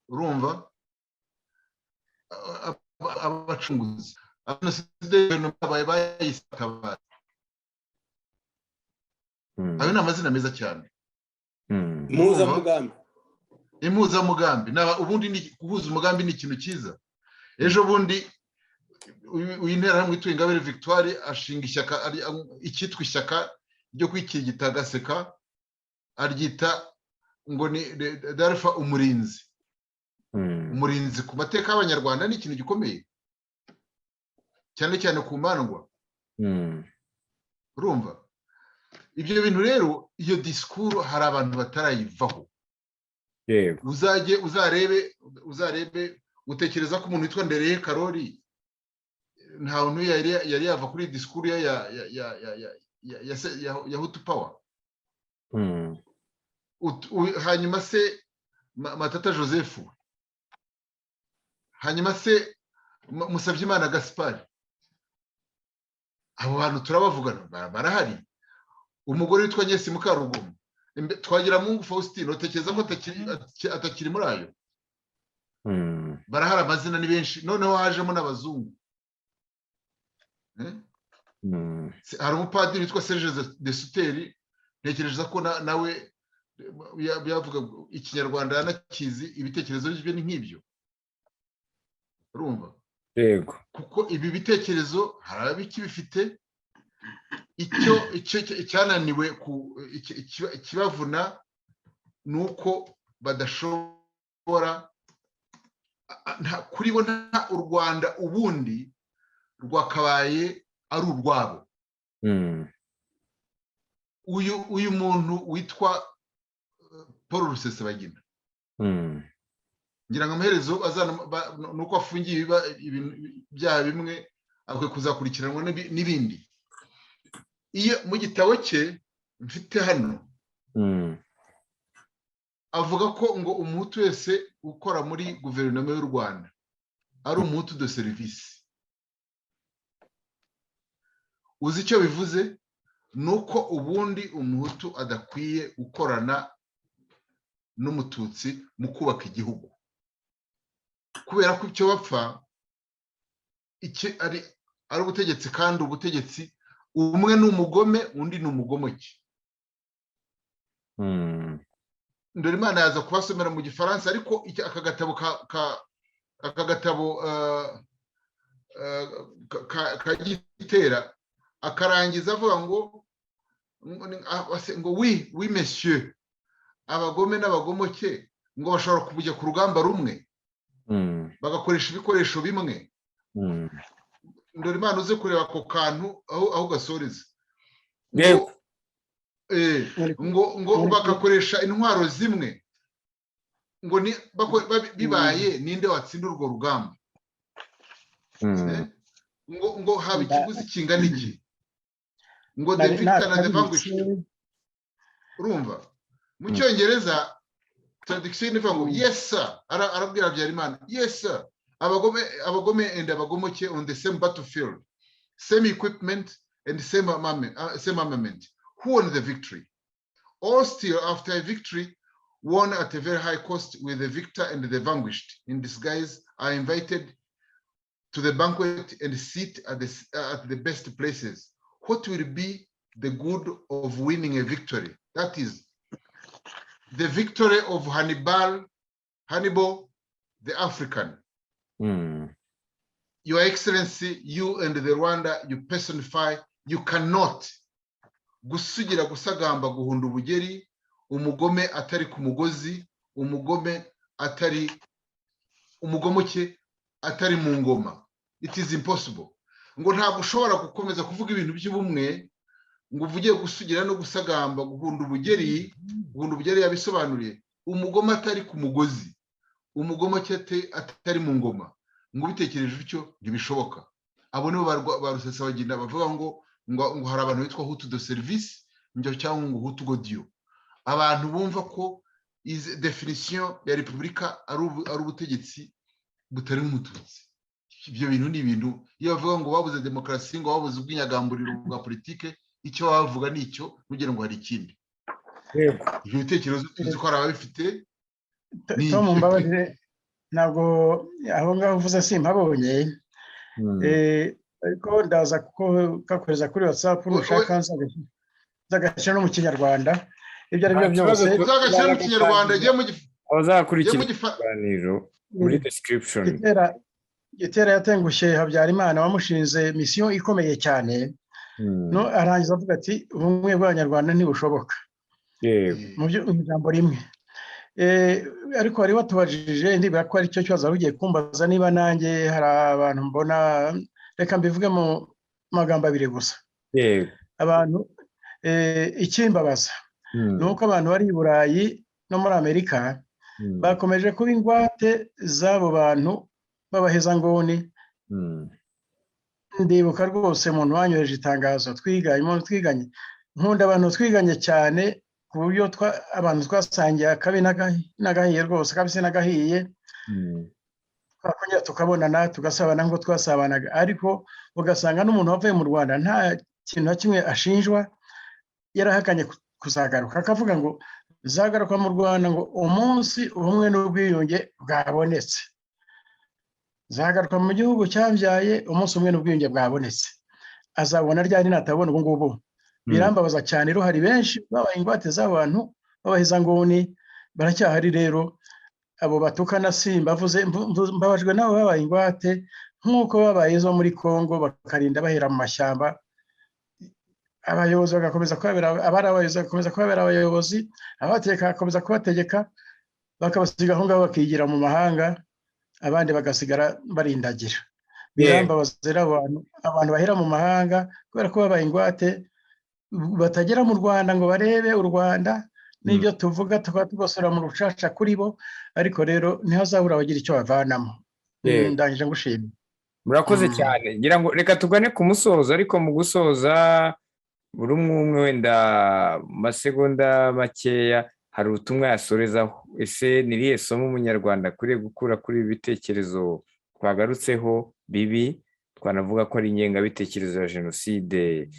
Urumva, abacunguzi, babaye bayise akabari. Ayo ni amazina meza cyane. Impuzamugambi. Impuzamugambi. Ubundi guhuza umugambi ni ikintu cyiza. Ejo bundi uyu Interahamwe ituye Ingabire Victoire ashinga ishyaka, icyitwa ishyaka ryo kwikirigita agaseka, aryita ngo ni DALFA Umurinzi. Umurinzi ku mateka y'Abanyarwanda ni ikintu gikomeye cyane cyane ku mandwa. Urumva ibyo bintu rero, iyo disikuru hari abantu batarayivaho. Uzajye uzarebe, utekereza ko umuntu witwa Ndereye Karori nta muntu yari yava kuri disikuru ye ya Hutu Power? Hanyuma se Matata Joseph, hanyuma se Musabyimana Gaspard, abo bantu turabavugana, barahari. Umugore witwa Agnes Mukarugomwa, Twagiramungu Faustin, utekereza ko atakiri muri ayo? Barahari, amazina ni benshi. Noneho hajemo n'abazungu. Hari umupadiri witwa Serge de Suteri, ntekereza ko nawe yavuga Ikinyarwanda yanakizi, ibitekerezo bye ni nk'ibyo. Urumva? Yego. Kuko ibi bitekerezo hari abikibifite. Icyo icyananiwe ikibavuna ni uko badashobora kuri bo. Nta u Rwanda ubundi rwakabaye ari urwabo. Uyu muntu witwa Paul Rusesabagina, ngira ngo amaherezo nuko afungiye ibyaha bimwe, akwiye kuzakurikiranwa n'ibindi. Iyo mu gitabo cye mfite hano avuga ko ngo Umuhutu wese ukora muri guverinoma y'u Rwanda ari Umuhutu de service. Uzi icyo bivuze? Ni uko ubundi Umuhutu adakwiye gukorana n'Umututsi mu kubaka igihugu, kubera ko icyo bapfa ari ubutegetsi, kandi ubutegetsi umwe ni umugome, undi ni umugomoke. Ndorimana yaza kubasomera mu Gifaransa, ariko aka gatabo ka Gitera akarangiza avuga ngo "Oui, oui, monsieur, abagome n'abagomoke ngo bashobora kujya ku rugamba rumwe, bagakoresha ibikoresho bimwe." Ndorimana, uze kureba ako kantu aho gasoreza. Ngo bagakoresha intwaro zimwe, ngo bibaye ninde watsinda urwo rugamba? Ngo haba ikiguzi kingana iki? Ngo the victor na the vanquished. Urumva mu Cyongereza traduction ivuga ngo: "Yes sir." Arabwira Habyarimana: "Yes sir, abagome, abagome and abagomoke on the same battlefield, same equipment and same armament, same armament. Who won the victory? Or still, after a victory won at a very high cost, with the victor and the vanquished in disguise are invited to the banquet and sit at the best places. What will be the good of winning a victory? That is the victory of Hannibal, Hannibal the African. Your Excellency, you and the Rwanda you personify, you cannot gusugira, gusagamba, guhunda ubugeri, umugome atari ku mugozi, umugome atari umugomoke atari mu ngoma. It is impossible." Ngo ntabwo ushobora gukomeza kuvuga ibintu by'ubumwe, ngo uvuge gusugira no gusagamba, guhunda ubugeri. Guhunda ubugeri yabisobanuriye: umugome atari ku mugozi, umugomoke atari mu ngoma. Ngo ubitekereje utyo ntibishoboka. Abo nibo ba Rusesabagina bavuga ngo hari abantu bitwa Hutu de service njyo cyangwa ngo Hutu godiyo, abantu bumva ko izi définition ya repubulika ari ubutegetsi butari umututsi. Ibyo bintu ni ibintu, iyo bavuga ngo babuze demokarasi, ngo babuze ubwinyagamburiro bwa politike, icyo baba bavuga ni icyo, ntugire ngo hari ikindi. Ibyo bitekerezo tuzi ko hari ababifite. Tom, mbabarire, ntabwo aho ngaho uvuze simpabonye, ariko ndaza kukakohereza kuri WhatsApp nushaka, nzagashyira no mu Kinyarwanda, ibyo ari byo byose. Uzagashyira mu Kinyarwanda. Abazakurikira ikiganiro muri description. Gitera yatengushye Habyarimana wamushinze mission ikomeye cyane, arangiza avuga ati: "Ubumwe bw'Abanyarwanda ntibushoboka," mu ijambo rimwe. Ariko wari watubajije, ndibwira ko aricyo kibazo wari ugiye kumbaza, niba nanjye hari abantu mbona. Reka mbivuge mu magambo abiri gusa. Abantu, ikimbabaza ni uko abantu bari i Burayi no muri Amerika bakomeje kuba ingwate z'abo bantu b'abahezanguni. Ndibuka rwose umuntu wanyoheje itangazo twiganye, umuntu twiganye. Nkunda abantu twiganye cyane, ku buryo abantu twasangiye akabi n'agahiye rwose, akabisi n'agahiye, twakongera tukabonana, tugasabana nk'uko twasabanaga. Ariko ugasanga n'umuntu wavuye mu Rwanda nta kintu na kimwe ashinjwa, yarahakanye kuzagaruka, akavuga ngo zagaruka mu Rwanda ngo umunsi ubumwe n'ubwiyunge bwabonetse, zagaruka mu gihugu cyabyaye umunsi umwe n'ubwiyunge bwabonetse. Azabona ryari natabona ubu ngubu? Birambabaza cyane rero, hari benshi babaye ingwate z'abantu b'abahezanguni, baracyahari rero. Abo batukana simbavuze, mbabajwe nabo babaye ingwate nk'uko babaye izo muri Congo, bakarinda bahera mu mashyamba, abayobozi bagakomeza kubabera, abari abayobozi bagakomeza kubabera abayobozi, abategeka bagakomeza kubategeka, bakabasiga aho ngaho bakigira mu mahanga, abandi bagasigara barindagira. Birambabaza rero abantu bahera mu mahanga kubera ko babaye ingwate, batagera mu Rwanda ngo barebe u Rwanda n'ibyo tuvuga, tukaba tugosora mu rucaca kuri bo. Ariko rero ntihazabura abagira icyo bavanamo. Ndangije ngushimye. Murakoze cyane. Ngira ngo reka tugane ku musozo, ariko mu gusoza buri umwe umwe wenda mu masegonda makeya hari ubutumwa yasorezaho. Ese ni irihe somo umunyarwanda akwiriye gukura kuri ibi bitekerezo twagarutseho bibi, twanavuga ko ari ingengabitekerezo ya jenoside,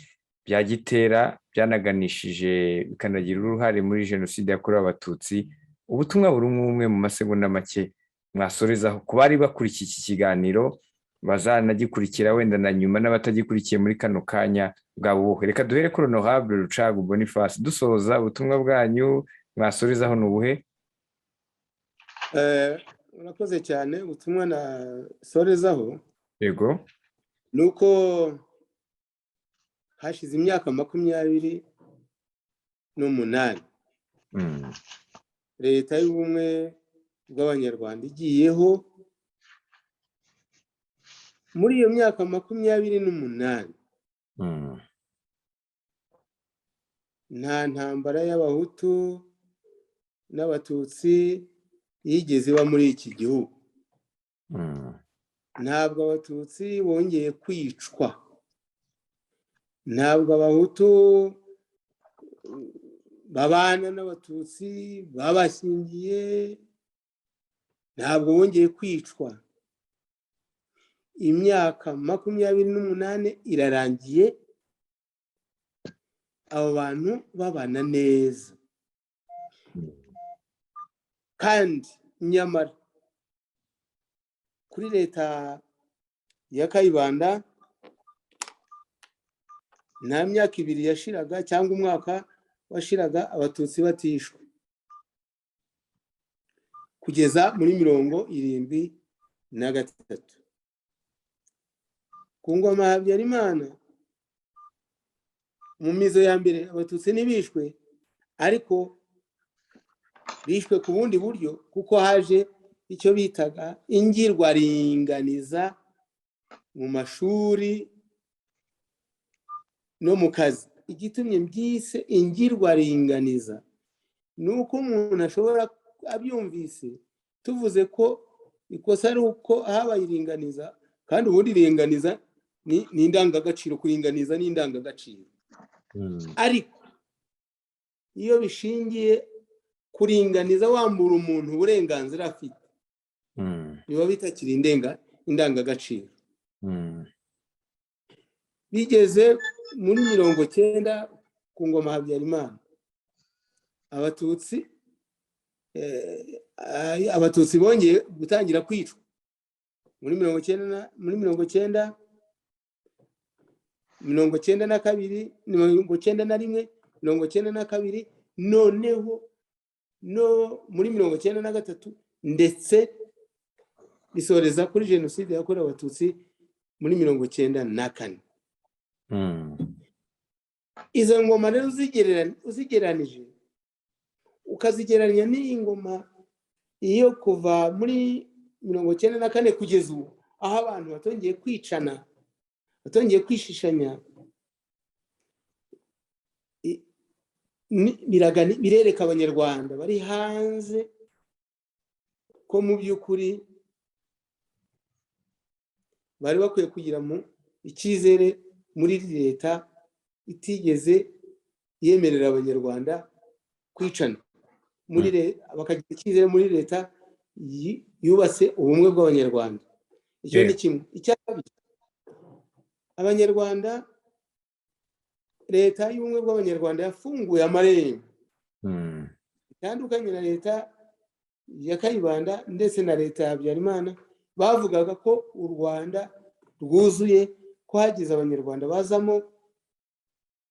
bya Gitera byanaganishije bikanagira uruhare muri jenoside yakorewe Abatutsi? Ubutumwa buri umwe umwe mu masegonda make mwasorezaho ku bari bakurikiye iki kiganiro, bazanagikurikira wenda na nyuma, n'abatagikurikiye muri kano kanya, bwaba ubuhe? Reka duhere kuri Honorable Rucagu Boniface dusoza. Ubutumwa bwanyu mwasorezaho ni ubuhe? Urakoze cyane. Ubutumwa nasorezaho ni uko hashize imyaka 28 Leta y'Ubumwe bw'Abanyarwanda igiyeho. Muri iyo myaka 28 nta ntambara y'Abahutu n'Abatutsi yigeze iba muri iki gihugu. Ntabwo Abatutsi bongeye kwicwa, ntabwo Abahutu babana n'Abatutsi babashyingiye, ntabwo bongeye kwicwa. Imyaka 28 irarangiye abo bantu babana neza. Kandi nyamara kuri leta ya Kayibanda nta myaka 2 yashiraga cyangwa umwaka washiraga Abatutsi batishwe, kugeza muri 73. Ku ngoma ya Habyarimana, mu mizo ya mbere Abatutsi ntibishwe, ariko bishwe ku bundi buryo, kuko haje icyo bitaga ingirwaringaniza mu mashuri no mu kazi. Igitumye mbyise ingirwaringaniza ni uko umuntu ashobora abyumvise tuvuze ko ikosa ari uko habaye iringaniza, kandi ubundi iringaniza ni indangagaciro, kuringaniza ni indangagaciro. Ariko iyo bishingiye kuringaniza wambura umuntu uburenganzira afite, biba bitakiri indangagaciro. Bigeze muri 90 ku ngoma Habyarimana, Abatutsi bongeye gutangira kwicwa muri 90, muri 90, 92, 91, 92, noneho no muri 93, ndetse bisoreza kuri jenoside yakorewe Abatutsi muri 94. Izo ngoma rero uzigereranije, ukazigereranya n'iyi ngoma iyo kuva muri 94 kugeza ubu, aho abantu batongeye kwicana, batongeye kwishishanya, birereka Abanyarwanda bari hanze ko mu by'ukuri bari bakwiye kugira mu icyizere muri leta itigeze yemerera Abanyarwanda kwicana, bakagira icyizere muri leta yubatse ubumwe bw'Abanyarwanda. Icyo ni kimwe. Icya kabiri, Abanyarwanda, leta y'ubumwe bw'Abanyarwanda yafunguye amarembo bitandukanye na leta ya Kayibanda ndetse na leta ya Habyarimana. Bavugaga ko u Rwanda rwuzuye, ko hagize Abanyarwanda bazamo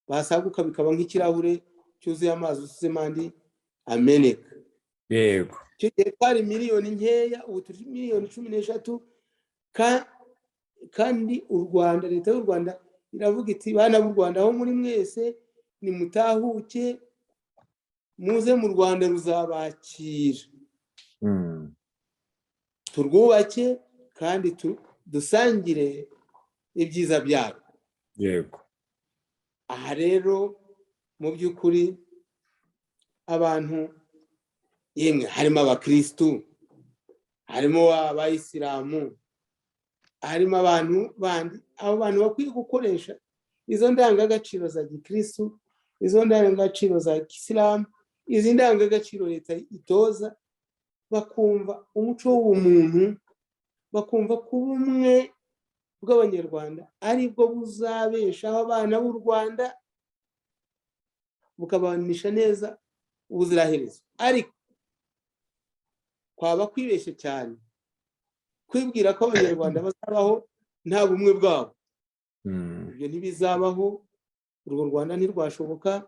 basaguka bikaba nk'ikirahure cyuzuye amazi usuzemo andi ameneka. Yego. Icyo gihe twari miliyoni nkeya, ubu turi miliyoni 13. Kandi u Rwanda, leta y'u Rwanda iravuga iti: "Bana b'u Rwanda, aho muri mwese nimutahuke muze mu Rwanda, ruzabakira, turwubake kandi dusangire ibyiza byarwo." Yego. Aha rero mu by'ukuri abantu, yemwe harimo abakirisitu, harimo abayisilamu, harimo abantu bandi, abo bantu bakwiye gukoresha izo ndangagaciro za gikirisitu, izo ndangagaciro za kisilamu, izi ndangagaciro leta itoza, bakumva umuco w'ubumuntu, bakumva ko ubumwe bw'Abanyarwanda aribwo buzabeshaho abana b'u Rwanda, bukabanisha neza ubuziraherezo. Ariko kwaba kwibeshye cyane kwibwira ko Abanyarwanda bazabaho nta bumwe bwabo. Ibyo ntibizabaho, urwo Rwanda ntirwashoboka,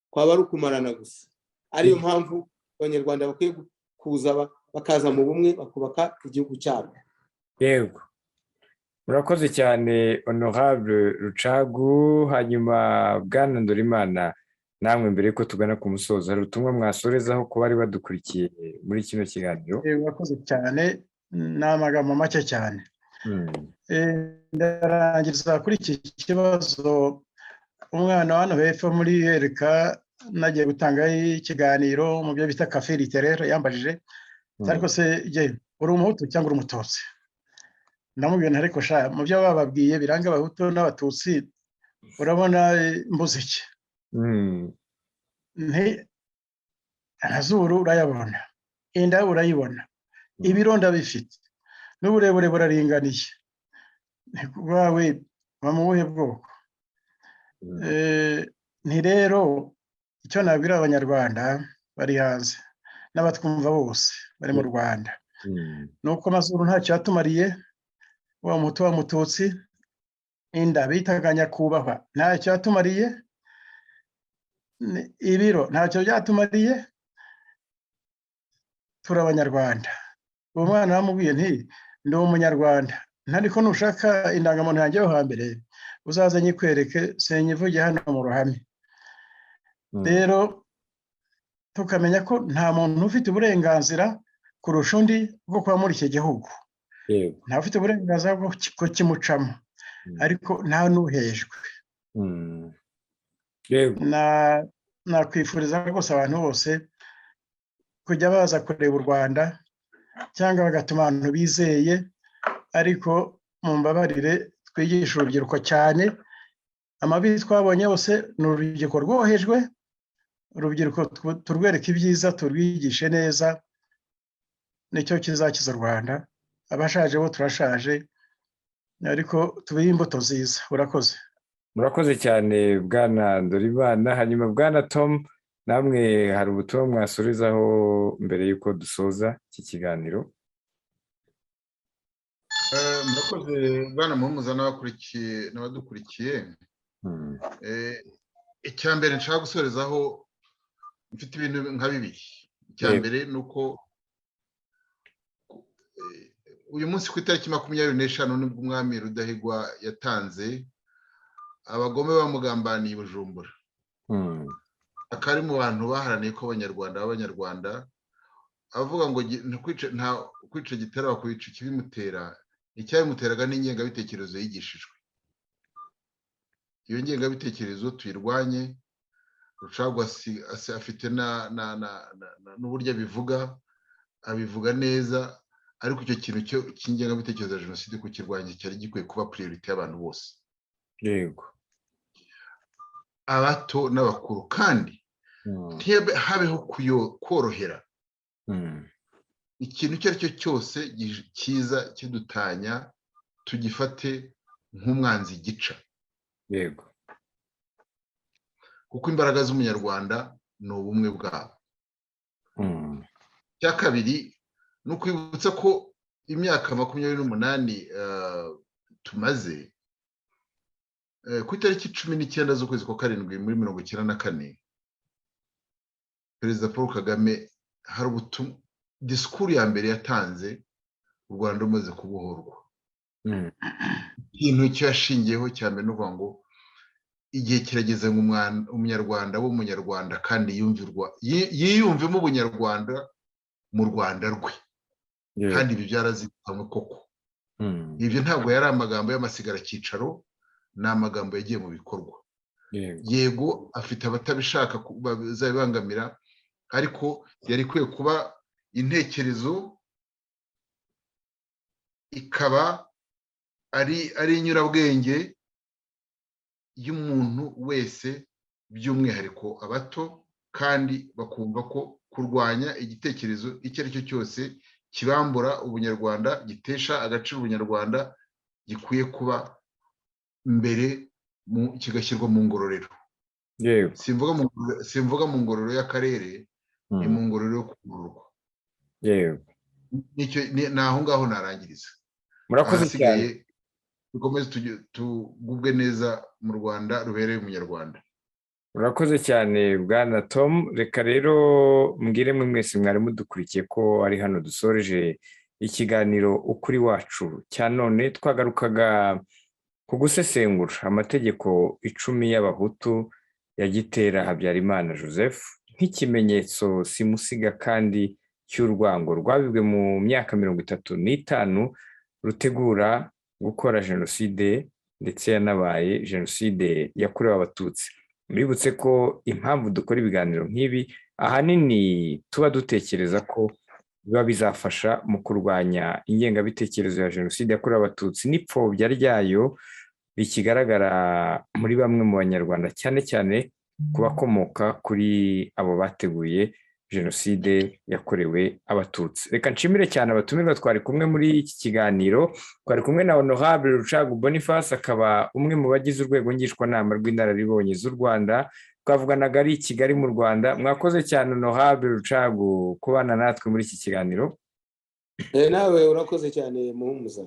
kwaba ari ukumarana gusa. Ariyo mpamvu Abanyarwanda bakwiye kuza bakaza mu bumwe, bakubaka igihugu cyabo. Yego, murakoze cyane, Honorable Rucagu. Hanyuma bwana Ndorimana, namwe mbere yuko tugana ku musozo, hari ubutumwa mwasorezaho ku bari badukurikiye muri kino kiganiro? Murakoze cyane, ni amagambo make cyane. Ndarangiza kuri iki kibazo. Umwana hano hepfo muri yereka nagiye gutanga ikiganiro mu byo bita café littéraire, yambajije ariko se uri umuhutu cyangwa uri umututsi? Ndamubwira ariko sha, mu byo bababwiye biranga abahutu n'abatutsi, urabona mbuze iki? Amazuru urayabona, inda urayibona, ibiro ndabifite, n'uburebure buraringaniye, bwawe mu buhe bwoko? Nti rero icyo nabwira abanyarwanda bari hanze n'abatwumva bose bari mu Rwanda ni uko amazuru ntacyo yatumariye, wa mutu wa mututsi, inda bitaga nyakubahwa ntacyo yatumariye, ibiro ntacyo byatumariye, turi abanyarwanda. Uwo mwana bamubwiye nti ndi umunyarwanda, ntariko nushaka indangamuntu yanjye yo hambere uzaze nyikwereke, senyivuge hano mu ruhame. Rero tukamenya ko nta muntu ufite uburenganzira kurusha undi bwo kuba muri iki gihugu, nta ufite uburenganzira bwo kukimucamo, ariko nta n'uhejwe. Nakwifuriza rwose abantu bose kujya baza kureba u Rwanda cyangwa bagatuma abantu bizeye, ariko mumbabarire twigishe urubyiruko cyane. Amabi twabonye yose ni urubyiruko rwohejwe. Urubyiruko turwereke ibyiza, turwigishe neza, nicyo kizakiza u Rwanda. Abashaje bo turashaje, ariko tubihe imbuto nziza. Urakoze. Murakoze cyane, bwana Ndorimana. Hanyuma bwana Tom, namwe hari ubutumwa mwasubizaho mbere y'uko dusoza iki kiganiro? Murakoze, bwana Muhumuza n'abadukurikiye. Icya mbere nshaka gusorezaho, mfite ibintu nka bibiri. Icya mbere ni uko uyu munsi ku itariki 25 nibwo umwami Rudahigwa yatanze abagome bamugambaniye i Bujumbura. Akaba ari mu bantu baharaniye ko abanyarwanda b'abanyarwanda, avuga ngo nta kwica gitera bakwica ikibimutera. Icyabimuteraga n'ingengabitekerezo yigishijwe. Iyo ngengabitekerezo tuyirwanye. Rucagu afite n'uburyo abivuga, abivuga neza, ariko icyo kintu cy'ingengabitekerezo ya jenoside kukirwanya cyari gikwiye kuba priorité y'abantu bose, yego, abato n'abakuru, kandi habeho korohera ikintu icyo ari cyo cyose cyiza kidutanya, tugifate nk'umwanzi gica. Kuko imbaraga z'umunyarwanda ni ubumwe bwabo. Icya kabiri ni ukwibutsa ko imyaka 28 tumaze, ku itariki 19 z'ukwezi kwa karindwi muri 94, Perezida Paul Kagame hari disikuru ya mbere yatanze u Rwanda rumaze kubohorwa. Ikintu cyo yashingiyeho cya mbere ni ukuvuga ngo igihe kirageze ngo umunyarwanda w'umunyarwanda kandi yumvirwa, yiyumvemo ubunyarwanda mu Rwanda rwe. Kandi ibi byarazitanywe koko. Ibyo ntabwo yari amagambo y'amasigaracyicaro, ni amagambo yagiye mu bikorwa. Yego, afite abatabishaka bazabibangamira, ariko yari ikwiye kuba intekerezo, ikaba ari inyurabwenge y'umuntu wese, by'umwihariko abato, kandi bakumva ko kurwanya igitekerezo icyo ari cyo cyose kibambura ubunyarwanda, gitesha agaciro ubunyarwanda, gikwiye kuba mbere kigashyirwa mu ngororero. Simvuga mu ngororero y'akarere, ni mu ngororero yo kugororwa. Ni aho ngaho narangiriza. Murakoze cyane. Dukomeze tugubwe neza mu Rwanda rubereye umunyarwanda. Urakoze cyane, bwana Tom. Reka rero mbwire mwe mwese mwari mudukurikiye ko ari hano dusoreje ikiganiro Ukuri Wacu cya none. Twagarukaga ku gusesengura amategeko 10 y'abahutu ya Gitera Habyarimana Joseph nk'ikimenyetso simusiga kandi cy'urwango rwabibwe mu myaka 35 rutegura gukora jenoside, ndetse yanabaye jenoside yakorewe Abatutsi. Mbibutse ko impamvu dukora ibiganiro nk'ibi ahanini tuba dutekereza ko biba bizafasha mu kurwanya ingengabitekerezo ya jenoside yakorewe Abatutsi n'ipfobya ryayo rikigaragara muri bamwe mu Banyarwanda, cyane cyane ku bakomoka kuri abo bateguye jenoside yakorewe Abatutsi. Reka nshimire cyane abatumirwa twari kumwe muri iki kiganiro. Twari kumwe na Honorable Rucagu Boniface, akaba umwe mu bagize urwego ngishwanama rw'inararibonye z'u Rwanda. Twavuganaga ari i Kigali mu Rwanda. Mwakoze cyane, Honorable Rucagu, kubana natwe muri iki kiganiro. Nawe urakoze cyane, Muhumuza.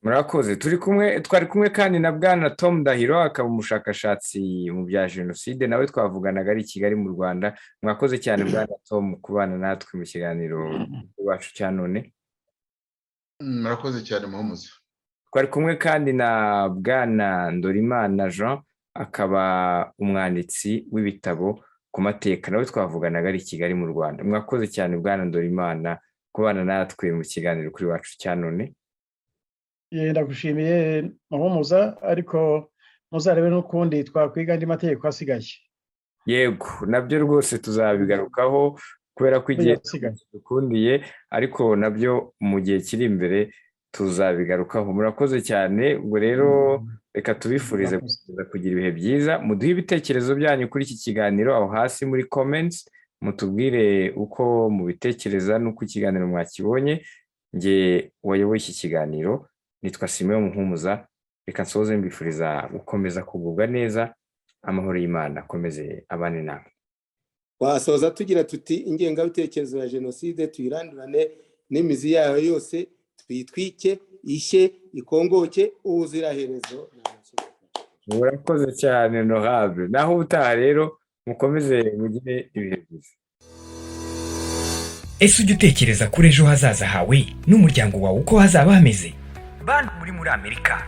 Murakoze. Turi kumwe, twari kumwe kandi na Bwana Tom Ndahiro, akaba umushakashatsi mu bya jenoside, nawe twavuganaga ari i Kigali mu Rwanda. Mwakoze cyane, Bwana Tom, kubana natwe mu kiganiro iwacu cya none. Murakoze cyane, Muhumuza. Twari kumwe kandi na Bwana Ndorimana Jean, akaba umwanditsi w'ibitabo ku mateka, nawe twavuganaga ari i Kigali mu Rwanda. Mwakoze cyane, Bwana Ndorimana, kubana natwe mu kiganiro kuri wacu cya none. Ndagushimiye, Muhumuza, ariko muzarebe n'ukundi twakwiga andi mategeko asigaye. Yego, nabyo rwose tuzabigarukaho kubera ko igihe dukundiye, ariko nabyo mu gihe kiri imbere tuzabigarukaho. Murakoze cyane. Ubwo rero reka tubifurize kugira ibihe byiza. Muduhe ibitekerezo byanyu kuri iki kiganiro aho hasi muri comments, mutubwire uko mubitekereza n'uko ikiganiro mwakibonye. Nge wayoboye iki kiganiro nitwa Simeon Muhumuza. Reka nsoze mbifuriza gukomeza kugubwa neza. Amahoro y'Imana akomeze abane namwe. Wasoza tugira tuti: ingengabitekerezo ya jenoside tuyirandurane n'imizi yayo yose, tuyitwike, ishye, ikongoke ubuziraherezo. Murakoze cyane, Honorable. Naho ubutaha rero, mukomeze mugire ibihe byiza. Ese ujya utekereza kuri ejo hazaza hawe n'umuryango wawe uko hazaba hameze? Bantu muri Amerika,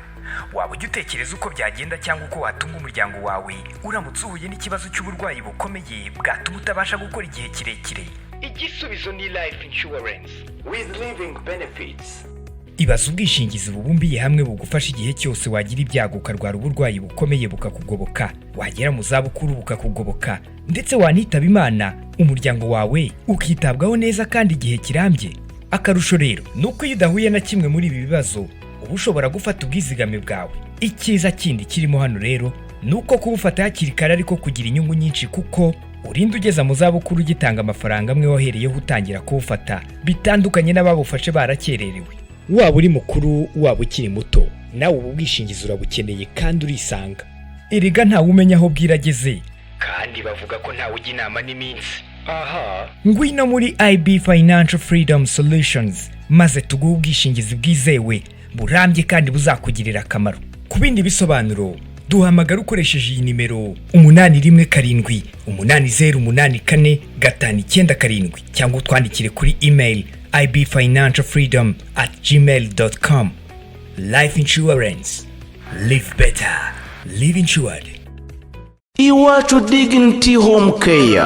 waba ujya utekereza uko byagenda cyangwa uko watunga umuryango wawe uramutse uhuye n'ikibazo cy'uburwayi bukomeye bwatuma utabasha gukora igihe kirekire? Igisubizo ni Life Insurance with Living Benefits. Ibaza ubwishingizi bubumbiye hamwe bugufasha igihe cyose wagira ibyago, ukarwara uburwayi bukomeye bukakugoboka, wagera mu zabukuru bukakugoboka, ndetse wanitaba Imana umuryango wawe ukitabwaho neza kandi igihe kirambye. Akarusho rero ni uko iyo udahuye na kimwe muri ibi bibazo, uba ushobora gufata ubwizigame bwawe. Icyiza kindi kirimo hano rero ni uko kubufata hakiri kare ariko kugira inyungu nyinshi, kuko urinda ugeza mu zabukuru ugitanga amafaranga amwe wahereyeho utangira kuwufata, bitandukanye n'ababufashe barakererewe. Waba uri mukuru, waba ukiri muto, nawe ubu bwishingizi urabukeneye kandi urisanga. Erega ntawe umenya aho bwira ageze, kandi bavuga ko ntawe ujya inama n'iminsi. Aha ngwino muri IB Financial Freedom Solutions, maze tuguhe ubwishingizi bwizewe, burambye kandi buzakugirira akamaro. Ku bindi bisobanuro duhamagara ukoresheje iyi nimero: 8178084597, cyangwa utwandikire kuri email ibfinancialfreedom@gmail.com. Life insurance, live better, live insured. Iwacu Dignity Home Care,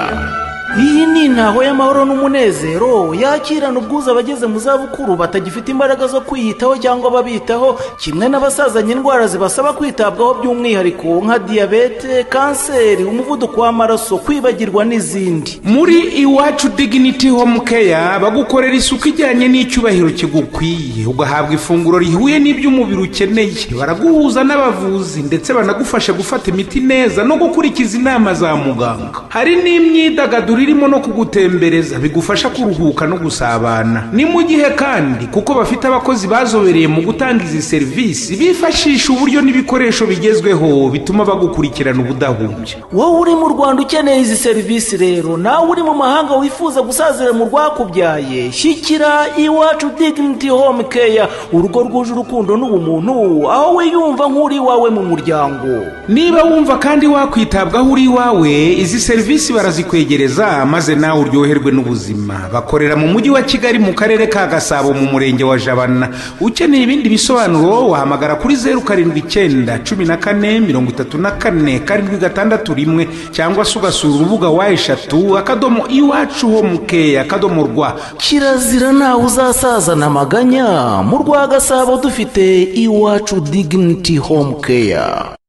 iyi ni intaho y'amahoro n'umunezero yakirana ubwuzu abageze mu zabukuru batagifite imbaraga zo kwiyitaho cyangwa ababitaho, kimwe n'abasazanye indwara zibasaba kwitabwaho by'umwihariko nka diyabete, kanseri, umuvuduko w'amaraso, kwibagirwa n'izindi. Muri Iwacu Dignity Home Care bagukorera isuku ijyanye n'icyubahiro kigukwiye, ugahabwa ifunguro rihuye n'ibyo umubiri ukeneye. Baraguhuza n'abavuzi, ndetse banagufasha gufata imiti neza no gukurikiza inama za muganga. Hari n'imyidagaduro irimo no kugutembereza, bigufasha kuruhuka no gusabana. Ni mu gihe kandi kuko bafite abakozi bazobereye mu gutanga izi serivisi, bifashisha uburyo n'ibikoresho bigezweho bituma bagukurikirana ubudahumbya. Wowe uri mu Rwanda ukeneye izi serivisi rero, nawe uri mu mahanga wifuza gusazira mu rwakubyaye, shyikira Iwacu Dignity Home Care, urugo rwuje urukundo n'ubumuntu, aho wiyumva nk'uri iwawe mu muryango. Niba wumva kandi wakwitabwaho uri iwawe, izi serivisi barazikwegereza. Ruhuka maze nawe uryoherwe n'ubuzima. Bakorera mu mujyi wa Kigali, mu karere ka Gasabo, mu murenge wa Jabana. Ukeneye ibindi bisobanuro wahamagara kuri 0791447661, cyangwa se ugasura urubuga www.iwacuhomecare.rw. Kirazira, ntawe uzasazana amaganya mu rwa Gasabo, dufite Iwacu Dignity Home Care.